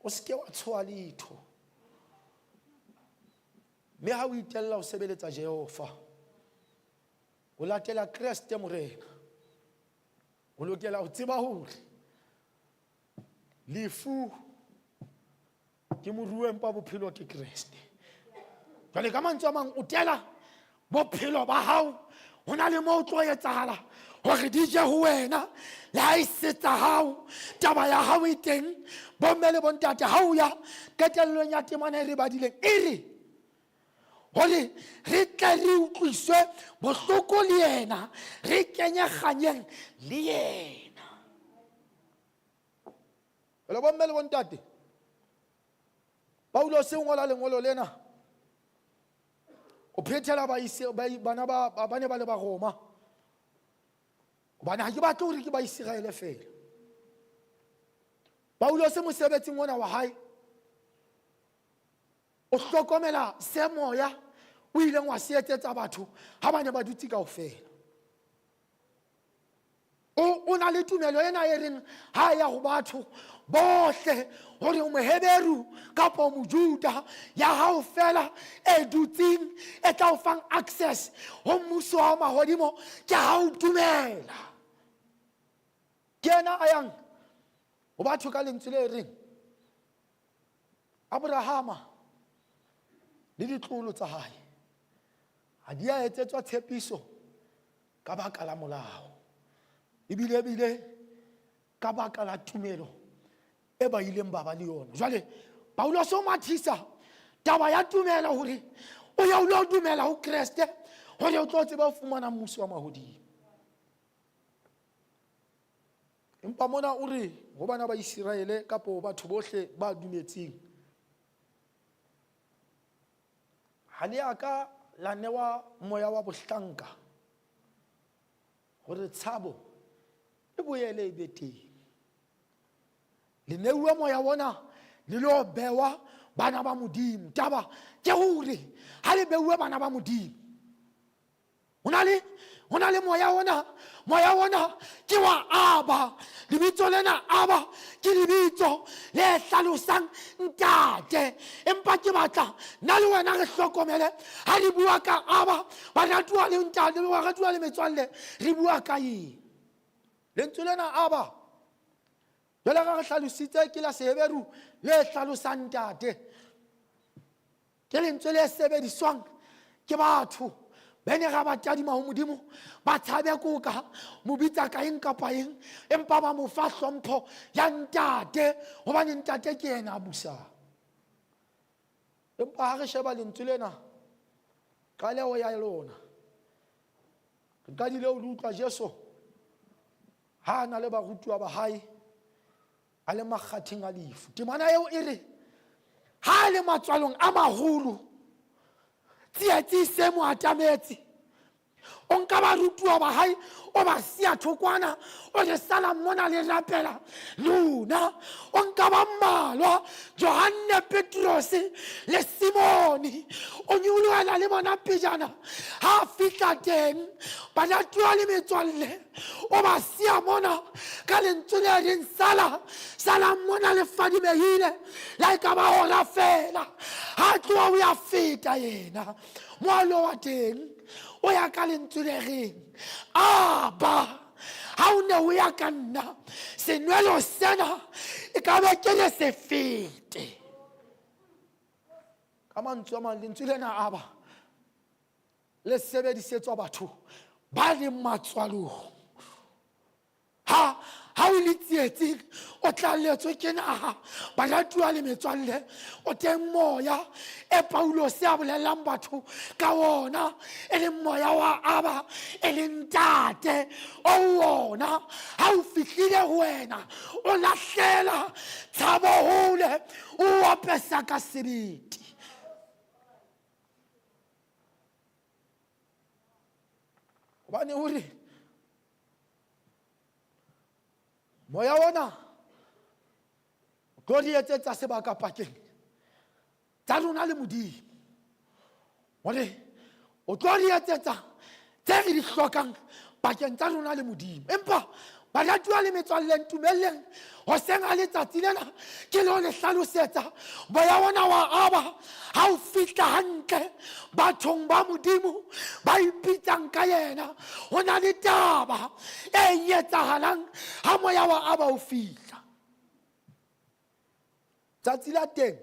o seke wa tshoa letho mme ga o itelela go sebeletsa jehova o latela kreste morena o lokela go tseba gore lefu ke moruo empa bophelo ke kreste jale ka mantswe a mangwe o tela bophelo ba gago Go na le mo o tlo etsahala gore di je go wena le ga e se tsa gago taba ya gago e teng bomme le bontate ga o ya qetellong ya temana e re badileng e re gore re tle re utlwiswe bohloko le yena re kenye kganyeng le yena le bomme le bontate Paulose o ngola lengolo lena o phethela bana ba ne ba le ba Roma gobane ga ke batle gore ke ba Iseraele fela Paulose mosebetsing ona wa hae o hlokomela se moya o ileng wa se etsetsa batho ha ba ne ba dutse kaofela o na le tumelo ena e reng ha ya go batho bohle gore o moheberu kapa o mojuda ya gago fela e dutseng e tla o fang access go mmuso wa magodimo ke ga o dumela ke ena a yang go batho ka lentswe le e reng abrahama le ditlolo tsa gae ga di a etsetswa tshepiso ka baka la molao ebile ebile ka baka la tumelo e ba ileng ba ba le yona jwale paulos o mathisa taba ya tumelo gore o ya o lo dumela go kreste gore o tlo tseba go fumana mmuso wa magodimo empa mona o re go bana ba iseraele kapo batho bohle ba dumetseng ga le a ka la newa moya wa bohlanka gore tshabo e boele e be teng le neuwe moya wona le lo bewa bana ba modimo taba ke gore ga le beuwe bana ba modimo go na le go na le moya ona moya ona ke wa aba lebitso lena aba ke lebitso le hlalosang ntate empa ke batla nna le wena re hlokomele ga re bua ka aba baratuwa le ntate baratuwa le metswalle re bua ka eng lentswe lena aba jale ga re hlalositse ke la seheberu le hlalosang ntate ke lentswe le sebediswang ke batho bene ga ba tadima go modimo ba tshabe koka mo bitsa ka eng kapa eng empa ba mo fa hlompho ya ntate gobane ntate ke ena a busang empa ga re sheba lentswe lena qaleo ya lona re qadile o le utlwa jesu ha a na le barutiwa ba hae a le makgatheng a lefu temana eo e re ha a le matswalong a maholo tsietsi se mo atametse o nka barutuwa ba hae o ba siya thokwana o re salang mona le rapela lona o nka ba mmalwa johanne petrose le simone o nyolohela le bona pejana ha a fihla teng baratuwa le metswalle o ba siya mona ka lentswe le reng sala salang mona le fadimehile la e ka ba hora fela ha tloha o ya feta yena moalo wa teng o ya ka lentswe le reng aba ha o ne o ya ka nna senwelo sena e ka be ke re se fete ka mantswe a mang lentswe lena aba le sebedisetswa batho ba leng matswalong ha ha o le tsietsing o tlaletswe ke naga baratuwa le metswalle o teng moya e paulose a bolelelang batho ka ona e leng moya wa aba e leng ntate o ona ha o fihlile go wena o lahlela tshabo hole o apesa ka sebete gobane o re moya ona o tlo di etsetsa sebaka pakeng tsa rona le modimo gore o tlo di etsetsa tse re di hlokang pakeng tsa rona le modimo empa baratuwa le metswalleng tumeleng goseng ga letsatsi lena ke le o le hlalosetsa moya ona wa aba ga o fihla gantle bathong ba modimo ba ipitsang ka yena go na le taba e etsagalang ga moya wa aba o fihla tsatsi la teng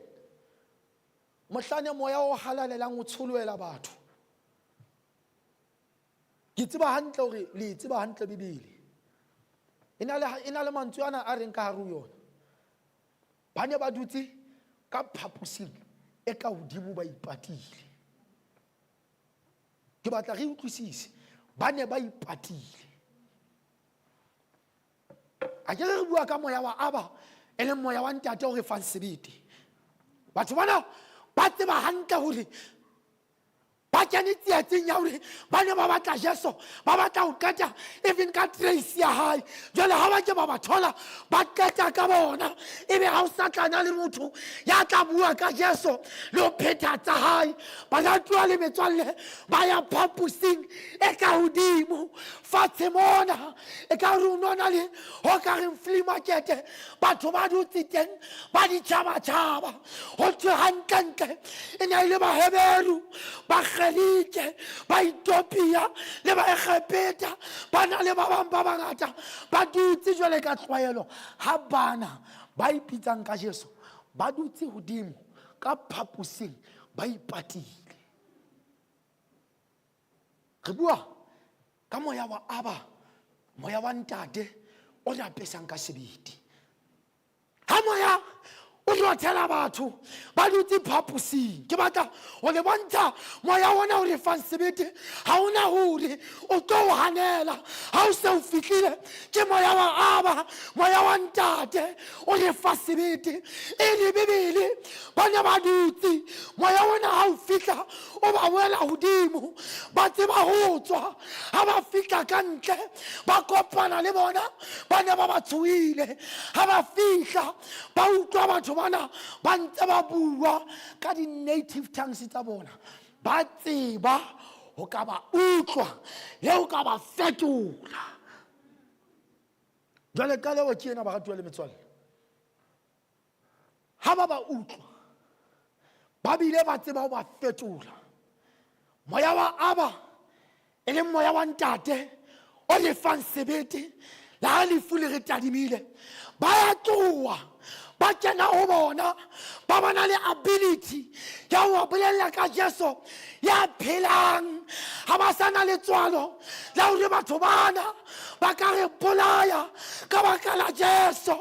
mohlane moya o halalelang o tsholoela batho ke Ke tseba hantle hore le e tseba hantle Bibele. E na le e na le mantswe ana a reng ka hare ho yona. Ba ne ba dutse ka phaposing e ka hodimo ba ipatile. Ke batla re utlwisise. Ba ne ba ipatile. A ke re re bua ka moya wa Aba e leng moya wa ntate o re fang sebete. Batho bana ba tseba hantle hore ba kene tsietsing ya hore ba ne ba batla Jesu, ba batla ho qeta even ka trace ya hae. Jwale ha ba ke ba ba thola, ba qeta ka bona, ebe ha o sa tlana le motho ya tla bua ka Jesu le ho phetha tsa hae. Baratuwa le metswalle ba ya phaposing e ka hodimo fatshe mona, e ka re o nona le ho ka reng flea market, batho ba dutse teng ba ditšhabatšhaba. Ho thwe gantlentle e ne e le Baheberu, Bagerike, Baethiopia le Baegepeta, ba na le ba bang ba bangata ba dutse jwale ka tlwaelo. Ha bana ba ipitsang ka Jesu ba dutse hodimo ka phaposing ba ipatile. Re bua ka moya wa Aba, moya wa ntate o re apesang ka sebete. Ha moya o rothela batho ba dutse phaposing, ke batla go le bontsha moya ona o re fang sebete ha ona hore o tlo o hanela ha o se o fihlile. Ke moya wa Aba, moya wa ntate o re fa sebete. E re Bibele ba ne ba dutse, moya ona ha o fihla o ba wela hodimo, ba tseba ho tswa. Ha ba fihla ka ntle ba kopana le bona ba ne ba ba tshohile. Ha ba fihla ba utlwa batho bana ba ntse ba bua ka di-native tongues tsa bona, ba tseba ho ka ba utlwa le ho ka ba fetola. Jwale qaleho ke ena, baratuwa le metswalle. Ha ba ba utlwa ba bile ba tseba ho ba fetola, moya wa Aba e leng moya wa ntate o re fang sebete le ha lefu le re tadimile, ba ya tloha ba kena ho bona, ba bona le ability ya ho ba bolella ka Jesu ya phelang. Ha ba sa na letswalo la hore batho bana ba ka re bolaya ka baka la Jesu,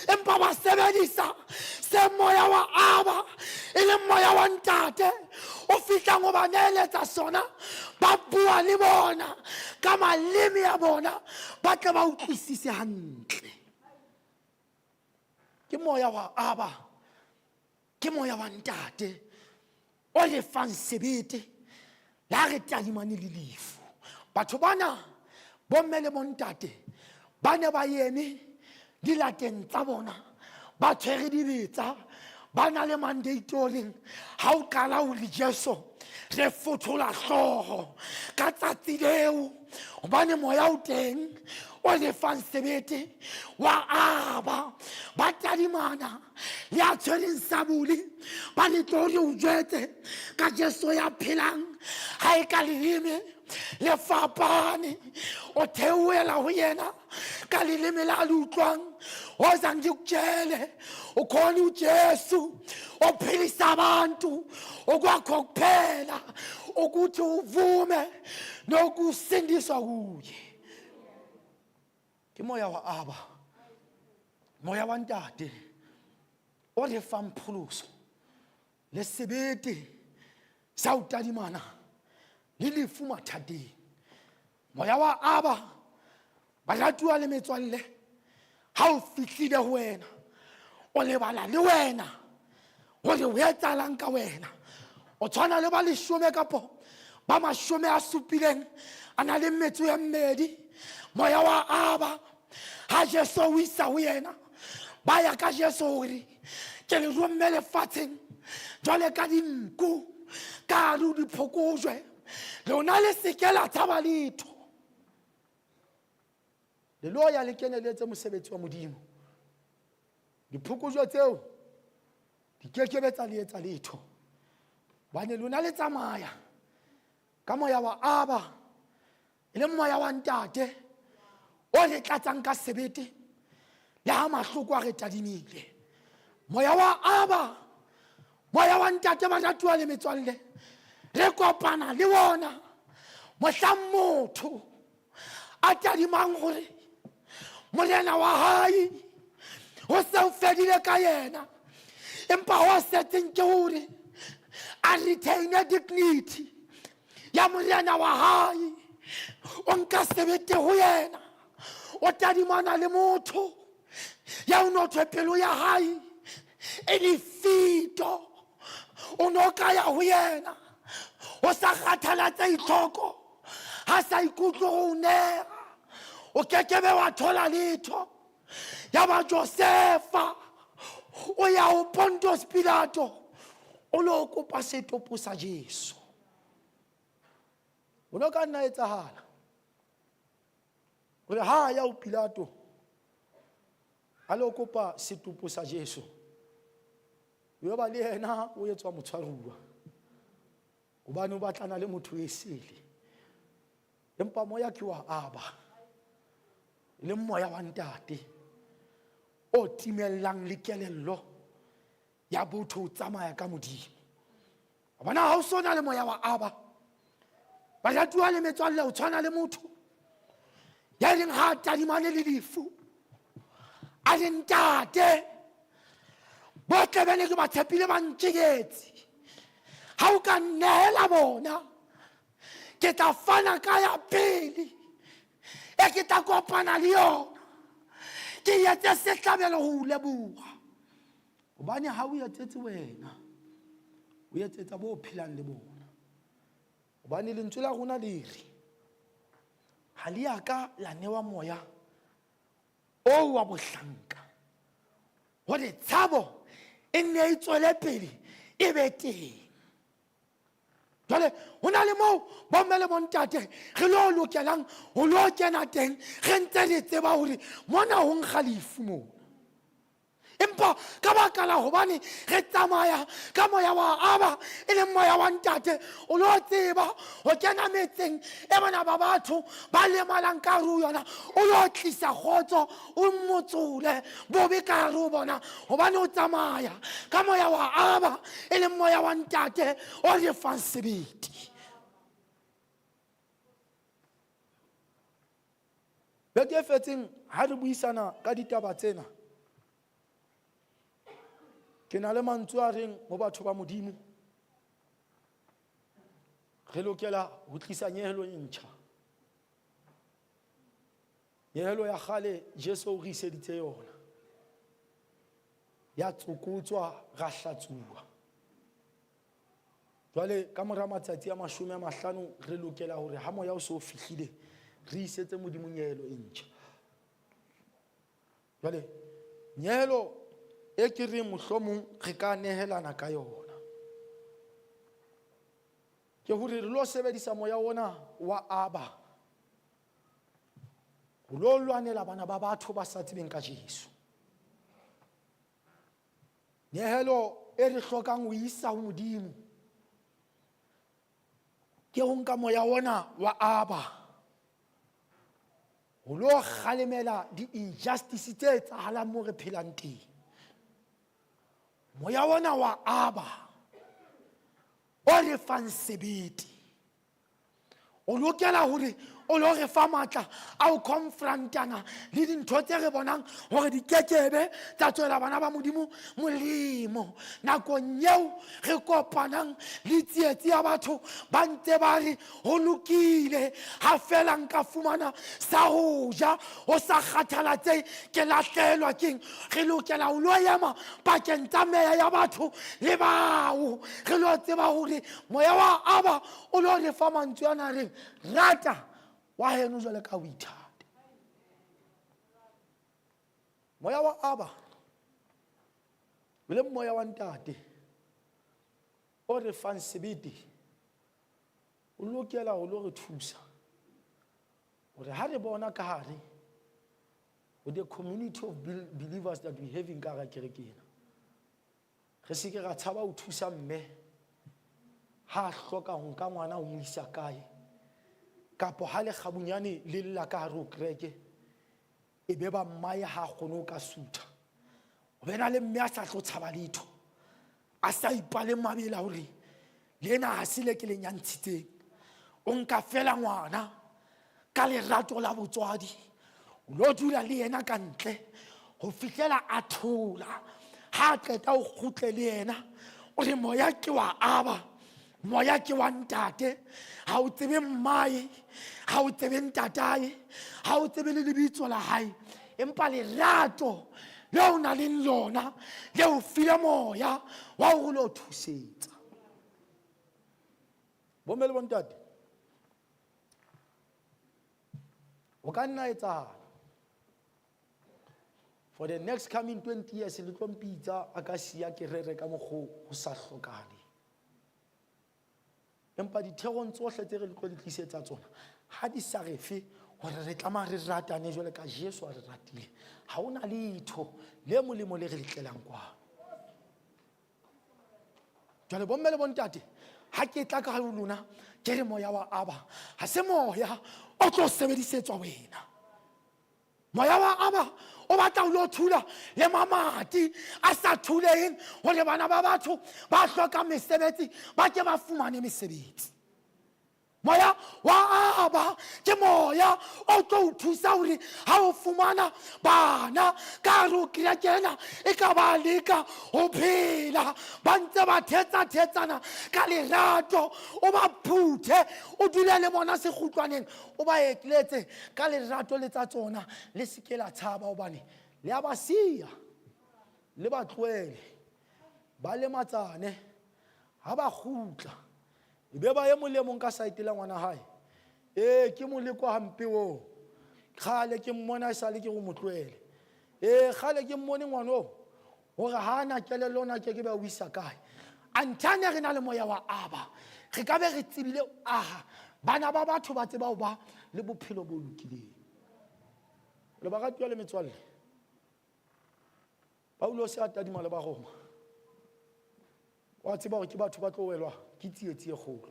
empa ba sebedisa se moya wa Aba e leng moya wa ntate o fihlang ho ba neeletsa sona. Ba bua le bona ka maleme a bona, ba tle ba utlwisise hantle. Ke moya wa Aba, ke moya wa ntate o re fang sebete le ha re tadimane le lefu. Batho bana bomme le bontate ba ne ba eme dilateng tsa bona, ba tshwere dibetsa, ba na le mandate o reng ha o qala o re Jesu re fothola hlooho ka tsatsi leo, hobane moya o teng o le fang sebete wa Aba. Ba tadimana le a tshwereng sabole, ba le tlo re o jwetse ka Jesu ya phelang, ha e ka leleme le fapane, o theohela ho yena ka leleme la le utlwang. Woza ngikutshele, ukhona uJesu ophilisa abantu, okwakho kuphela ukuthi uvume nokusindiswa kuye. Ke moya wa Aba, moya wa ntate o re fang pholoso le sebete sa ho tadimana le lefu mathateng. Moya wa Aba, baratuwa le metswalle, ha o fihlile ho wena o lebala le wena hore o etsahalang ka wena. O tshwana le ba leshome kapo ba mashome a supileng a na le metso e mmedi. Moya wa Aba ha Jesu o isa ho yena, ba ya ka Jesu hore ke le romme lefatsheng jwale ka dinku ka hare ho diphokojwe, lona le se ke la tshaba letho. Le lo ya le kene le etse mosebetsi wa Modimo. Diphokojwe tseo di kekebe tsa le etsa letho, hobane lona le tsamaya ka moya wa Aba, e leng moya wa ntate o re tlatsang ka sebete le ha mahloko a re tadimile. Moya wa Aba, moya wa ntate, baratuwa le metswalle, re kopana le wona mohlang motho A tadimang gore morena wa hae o se o fedile ka yena, empa ho setseng ke hore a retaine dignity ya morena wa hae. O nka sebete ho yena, o tadimana le motho ya o no thwe pelo ya hae e lefito. O no ka ya ho yena o sa kgathalatse itlhoko, ha sa ikutlwe go o nega, o kekebe wa thola letho. Ya ba Josefa o ya ho Pontos Pilato, o lo kopa setopo sa Jesu. O no ka nna etsahala gore ha ya ho Pilato a lo kopa setopo sa Jesu, yo ba le yena o etswa motshwaruwa, hobane o batlana le motho e sele. Empa moya ke wa aba, e leng moya wa ntate o timellang le kelello ya botho o tsamaya ka Modimo. Bona ha o sona le moya wa aba, baratuwa le metswalle, o tshwana le motho ya leng ha a tadimane le lefu, a le ntate botle bene ke ba tshepile ba ntjeketse, ha o ka nnehela bona ke tla fana ka ya pele e ke tla kopana le yona, ke etse sehlabelo ho o leboha. Hobane ha o etsetse wena, o etsetsa bo phelang le bona. Hobane lentswe la rona le re ha le ya ka la newa moya o wa bohlanka hore tshabo e nne e tswele pele e be teng. Jwale ho na le moo bomme le bontate re lo lokelang ho lo kena teng, re ntse re tseba hore mona ho nkga lefu mona, empa ka baka la hobane re tsamaya ka moya wa aba, e leng moya wa ntate, o lo tseba ho kena metseng e bana ba batho ba lemalang ka hare ho yona, o lo tlisa kgotso, o motsole bobe ka hare ho bona, hobane o tsamaya ka moya wa aba, e leng moya wa ntate o re fang sebete. Beke e fetseng ha re buisana ka ditaba tsena, ke na le mantswe a reng ho batho ba Modimo, re lokela ho tlisa nyehelo e ntjha. Nyehelo ya kgale Jesu o re iseditse yona, ya tsokotswa, ra hlatsuwa. Jwale ka mora matsatsi a 50 re lokela hore ha moya o se o fihlile re isetse Modimo nyehelo e ntjha. Jwale nyehelo e ke reng mohlomong re ka nehelana ka yona ke hore re lo sebedisa moya ona wa aba ho lo lwanela bana ba batho ba sa tsebeng ka Jesu. Nyehelo e re hlokang ho isa ho Modimo ke ho nka moya ona wa aba ho lo kgalemela di-injustice tse etsahalang mo re phelang teng. Moya ona wa aba o re fang sebete o lokela hore o lo re fa matla a ho confrontana le dintho tse re bonang hore di kekebe tsa tswela bana ba Modimo molemo. Nakong eo re kopanang le tsietsi ya batho ba ntse ba re ho lokile ha fela nka fumana sa ho ja, ho sa kgathalatsehe ke lahlehelwa keng, re lokela ho lo ema pakeng tsa meya ya batho le bao re lo tseba hore moya wa aba o lo re fa mantswe ana a reng rata wa heno jwale ka o ithata. Moya wa aba le moya wa ntate o re fang sebete o lokela ho lo re thusa hore ha re bona ka hare ho the community of believers that we having ka hara kereke ena, re se ke ra tshaba ho thusa mme ha a hloka ho nka ngwana ho mo isa kae, kapo ha lekgabunyane le lla ka hare ho kereke e be ba mmae ha a kgone ho ka sutha, o be na le mme a sa tlo tshaba letho, a sa ipale mabela hore le ena ha se le ke le nyantshitseng, o nka fela ngwana. Ka lerato la botswadi o lo dula le yena ka ntle ho fihlela a thola. Ha a qeta o kgutle le yena, o re moya ke wa aba, moya ke wa ntate. Ha o tsebe mmae, ha o tsebe ntatae, ha o tsebe le lebitso la hae, empa lerato le o nang le lona le o file moya wa hore o lo thusetsa. Bomme le bontate, o ka nna etsahala for the next coming 20 years le tlo mpitsa a ka siya ke rere ka mokgo ho sa hlokahale. Empa ditherong tsohle tse re le tlo di tlisetsa tsona ha di sa re fe hore re tlameha re ratane jwale ka Jesu a re ratile, ha hona letho le molemo le re le tlelang kwano. Jwale bomme le bontate, ha ke tla ka ho lona ke re moya wa aba ha se moya o tlo sebedisetswa wena. Moya wa aba o batla ho lo thula le mamati a sa thuleheng hore bana ba batho ba hlokang mesebetsi ba ke ba fumane mesebetsi. Moya wa aba ke moya o tlo o thusa hore ha o fumana bana ka hare ho kereke ena e ka ba leka ho phela ba ntse ba thetsa-thetsana ka lerato, o ba phuthe, o dule le bona sekgutlwaneng, o ba etletse ka lerato le tsa tsona. Le se ke la tshaba hobane le a ba siya, le ba tlohele ba lematsane. Ha ba kgutla e be ba e mong le mong ka saete la ngwana hae. Ee, ke moleko hampe oo. Kgale ke mmona e sale ke go mo tlohele. Ee, kgale ke mmone ngwana oo hore ha ana kelello ona ke ke ba o isa kae. Anthane re na le moya wa aba, re ka be re tsebile aha bana ba batho ba tseba ho ba le bophelo bo lokileng. Le baratuwa le metswalle, Paulose a tadima le Baroma, wa tseba hore ke batho ba tlo welwa ke tsietsi e kgolo,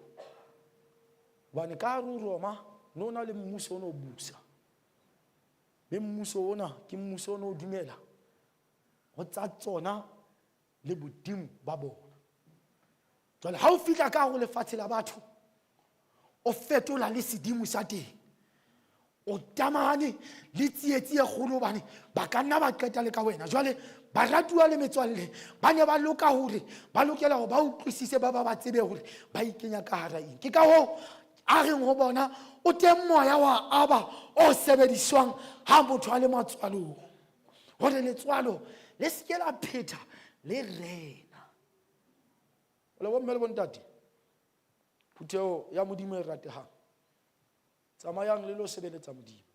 hobane ka hare ho Roma ne o na le mmuso o ne o busa, mme mmuso ona ke mmuso o ne o dumela ho tsa tsona le bodimo ba bona. Jwale ha o fihla ka hare ho lefatshe la batho, o fetola le sedimo sa teng, o tamane le tsietsi e kgolo, hobane ba ka nna ba qeta le ka wena. Jwale baratuwa le metswalle ba ne ba loka hore ba lokela hore ba utlwisise, ba ba ba tsebe hore ba ikenya ka hara eng. Ke ka hoo a reng ho bona o teng moya wa aba o sebediswang ha motho a le matswalong, hore letswalo le se ke la phetha le rena. Le bomme le bontate, phutheho ya Modimo e ratehang, tsamayang le lo sebeletsa Modimo.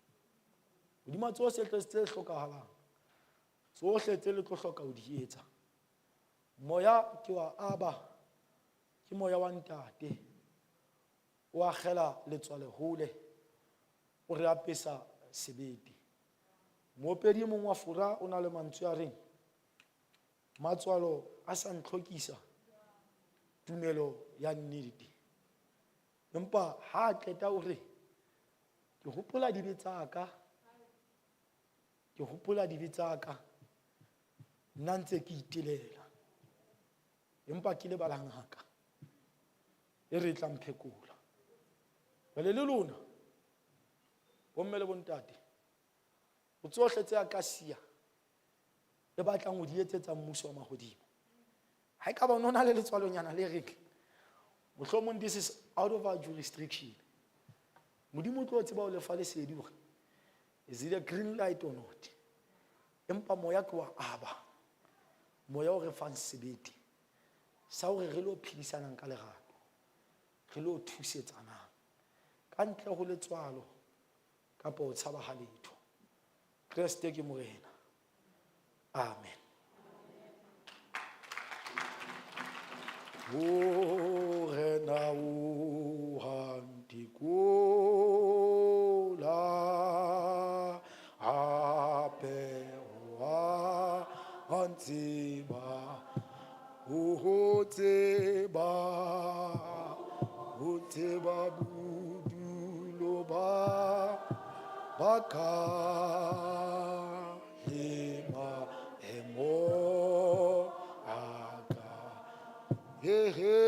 Hodima tsohle tse hlokahalang, tsohle tse le tlo hloka ho di etsa, moya ke wa aba, ke moya wa ntate, o akgela letswalo hole, o re apesa sebete. Moopedi e mong wa Fora o na le mantswe a reng, matswalo a sa ntlhokisa tumelo ya nnete. Empa ha a qeta o re, ke hopola dibe tsa ka, ke hopola dibe tsa ka, nna ntse ke itelela, empa ke lebala ngaka e re tla mphekola. Jwale le lona bomme le bontate, ho tsohle tse a ka siya le batlang ho di etsetsa mmuso wa mahodimo, ha e ka ba o na le letswalonyana le reng mohlomong this is out of our jurisdiction, Modimo o tlo tseba ho lefa lesedi hore is it a green light or not. Empa moya ke wa aba, moya o re fang sebete sa hore re lo phedisanang ka lerato, re lo thusetsanang ka ntle ho letswalo kapa ho tshaba ha letho. Kreste ke Morena. Amen. Morena o ha ntekola, hape o a ntseba, o tseba, o tseba bodulo ba ba ka le maemo a ka. He he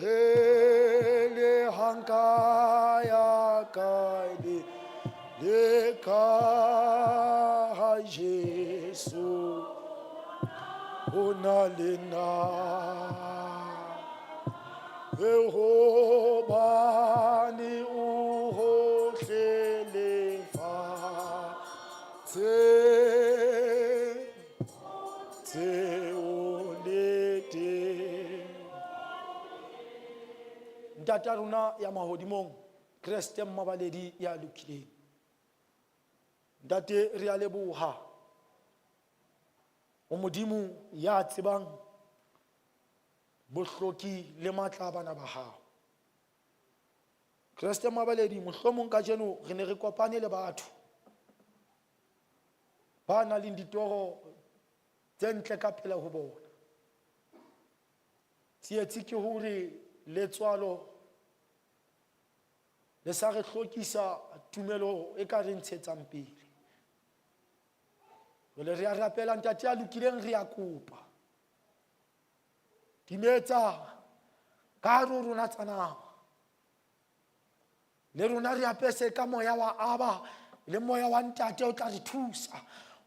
he, le ha nka ya. kae le le ka Jesu o na le nna. E hobane o hohle lefatsheng, tseo le teng. Ntate wa rona ya mahodimong, Kreste mmabaledi ya lokileng. Ntate re a leboha. O Modimo ya tsebang bohloki le matla a bana ba hao. Kreste mmabaledi, mohlomong kajeno re ne re kopane le batho ba nang le ditoro tse ntle ka pele ho bona. Tsietsi ke hore letswalo le sa re hlokisa tumelo e ka re ntshetsang pele. Jwale re a rapela ntate ya lokileng, re a kopa. Timetsa ka hare ho rona tsa nama. Le rona re apese ka moya wa Aba le moya wa ntate o tla re thusa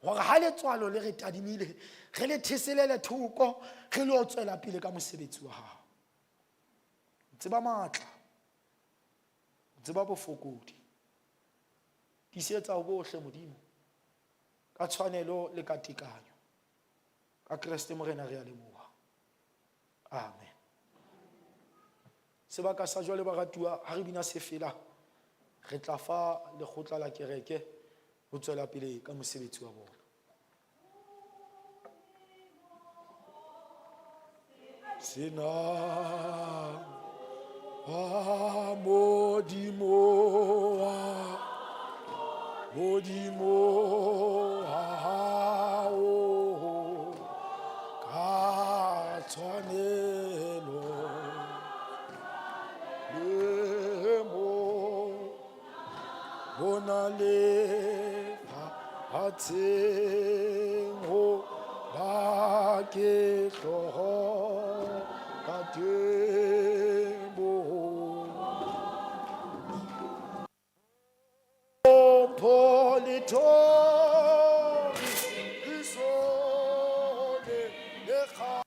hore ha letswalo le re tadimile re le theselele thoko re lo tswela pele ka mosebetsi wa hao. O tseba matla, o tseba bofokodi. Tiisetsa ho bohle Modimo ka tshwanelo le ka tekanyo. Ka Kreste Morena re a leboha. Amen. Sebaka sa jwale baratuwa ha re bina sefela re tla fa lekgotla la kereke ho tswela pele ka mosebetsi wa bona. Sena wa Modimo wa Modimo wa hao ka tshwanelo le mo bona le fatseng ho ba ke hloho ka teboho. Mpho le thoriso le kga-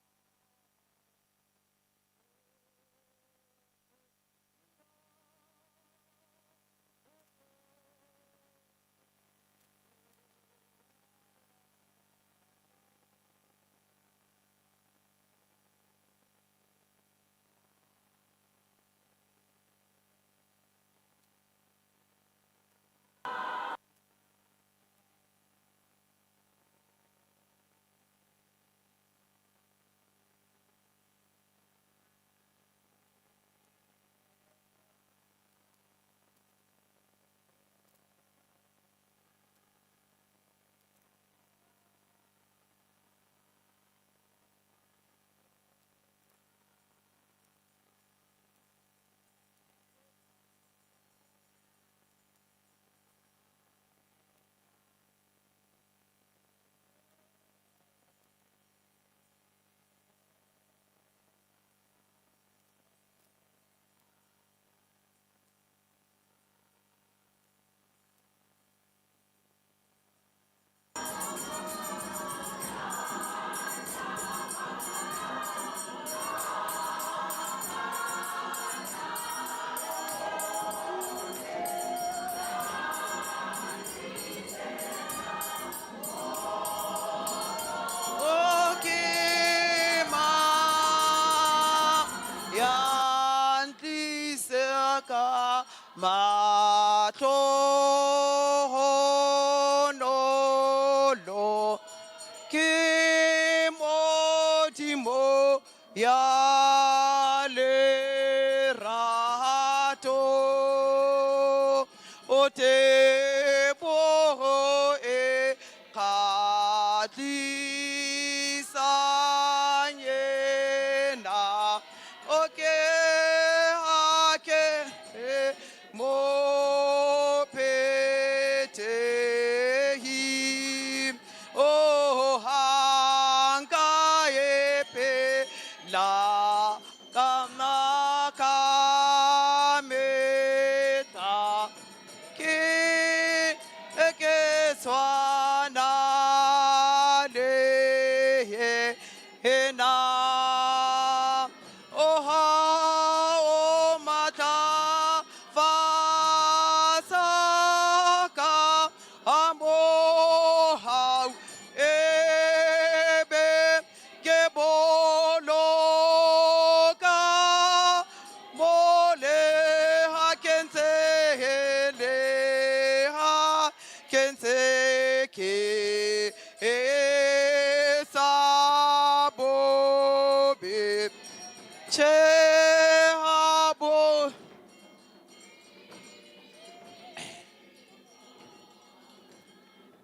O ke mang ya ntlisang ka mahlohonolo? Ke Modimo ya lerato, o teboho e kgahlisang yena. O ke ake mo phethehi, o hanga e phela ka makameta.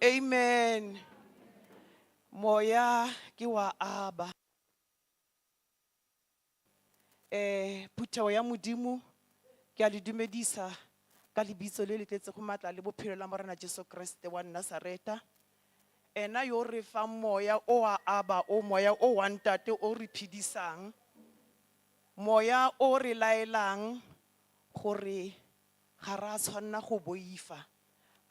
Amen. Moya ke wa aba. Phuthego ya Modimo ke a le dumedisa ka lebitso le le tletsego matla le bophelo la Morena Jesu Kriste wa Nazareta. Ena yo re fang moya o wa aba o moya o wa ntate o re phedisang. Moya o re laelang gore ga ra tshwanna go boifa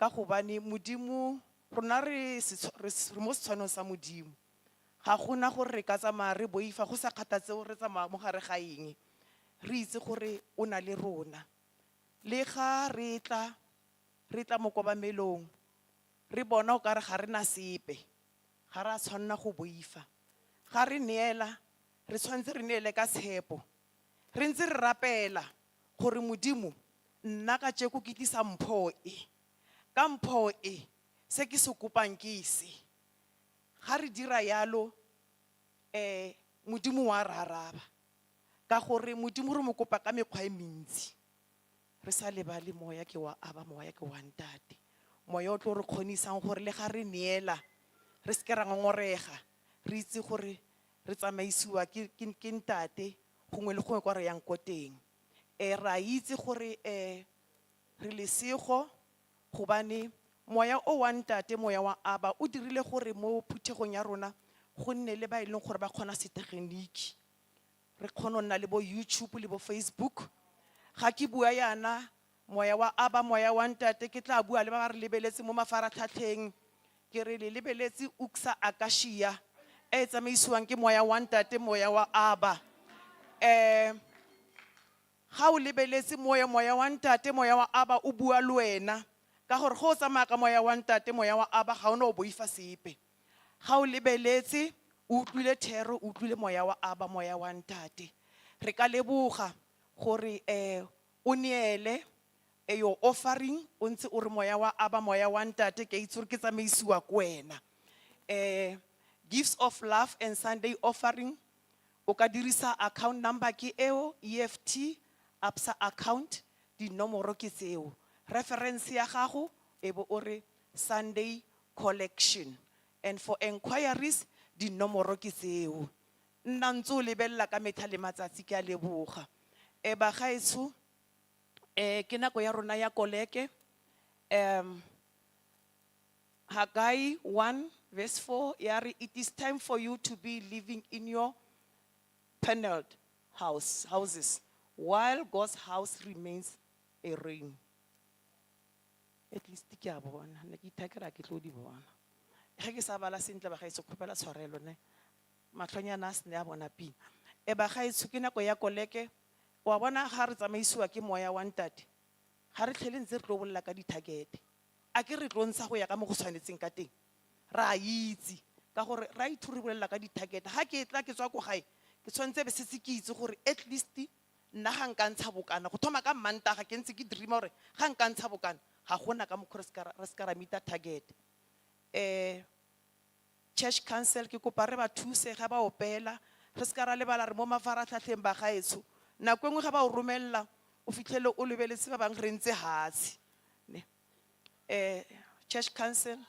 ka gobane Modimo rona re re mo setshwanong sa Modimo. Ga gona gore re ka tsamaya re boifa go sa kgathatse gore re tsamaya mo gare ga eng. Re itse gore o na le rona. Le ga re tla re tla mo kobamelong re bona o kare ga re na sepe. Ga re a tshwanna go boifa. Ga re neela re tshwanetse re neele ka tshepo. Re ntse re rapela gore Modimo nna kajeko ke tlisa mpho e. Ka mpho e se ke se kopang ke se. Ga re dira yalo Modimo wa re araba. Ka gore Modimo re mo kopa ka mekgwa e mentsi. Re sa lebale moya ke wa aba moya ke wa ntate. Moya o tlo re kgonisang gore le ga re neela re seke ra ngongorega. Re itse gore re tsamaisiwa ke ntate gongwe le gongwe kwa re yang ko teng. Ra itse gore re lesego gobane moya o wa ntate moya wa aba o dirile gore mo phuthegong ya rona go nne le ba e leng gore ba kgona setegeniki. Re kgone go nna le bo YouTube le bo Facebook. Ga ke bua yana moya wa aba moya wa ntate ke tla bua le ba ba re lebeletse mo mafaratlhatlheng ke re le lebeletse Uksa Akashia e tsamaisiwang ke moya wa ntate moya wa aba. Ga o lebeletse moya moya wa ntate moya wa aba o bua le wena ka gore go o tsamaya ka moya wa ntate moya wa aba ga o ne o boifa sepe. Ga o lebeletse o utlwile thero o utlwile moya wa aba moya wa ntate. Re ka leboga gore o neele your offering o ntse o re moya wa aba moya wa ntate ke itse gore ke tsamaisiwa ke wena. Gifts of love and Sunday offering o ka dirisa account number ke eo EFT Absa account dinomoro ke tseo. Reference ya gago e bo o re Sunday collection and for enquiries dinomoro ke tseo. Nna ntse o lebella ka metlha le matsatsi ke a leboga. Bagaetsho ke nako ya rona ya koleke. Haggai 1 verse 4 ya re it is time for you to be living in your paneled houses while God's house remains a ruin. At least ke a bona ne ke ithakela ke tlo di bona. Ge ke sa bala sentle bagaetsho kgopela tshwarelo ne. Matlhonyana a se ne a bona pina. Bagaetsho ke nako ya koleke wa bona ga re tsamaisiwa ke moya wa ntate ga re tlhele ntse re tlo bolela ka di-target. A ke re tlo ntsha go ya ka mo go tshwanetseng ka teng. Re a itse ka gore ra ithu re bolela ka di-target. Ga ke tla ke tswa ko gae ke tshwanetse be setse ke itse gore at least nna ga nka ntsha bokana go thoma ka Mantaga ke ntse ke dreama gore ga nka ntsha bokana ga gona ka mokgwa re seka ra meeta target. Church council ke kopa re ba thuse ga ba opela re seka ra lebala re mo mafaratlhatlheng ba gaetsho. Nako e nngwe ga ba o romella o fitlhele o lebeletse ba bangwe re ntse hatshe. Ne. Church council.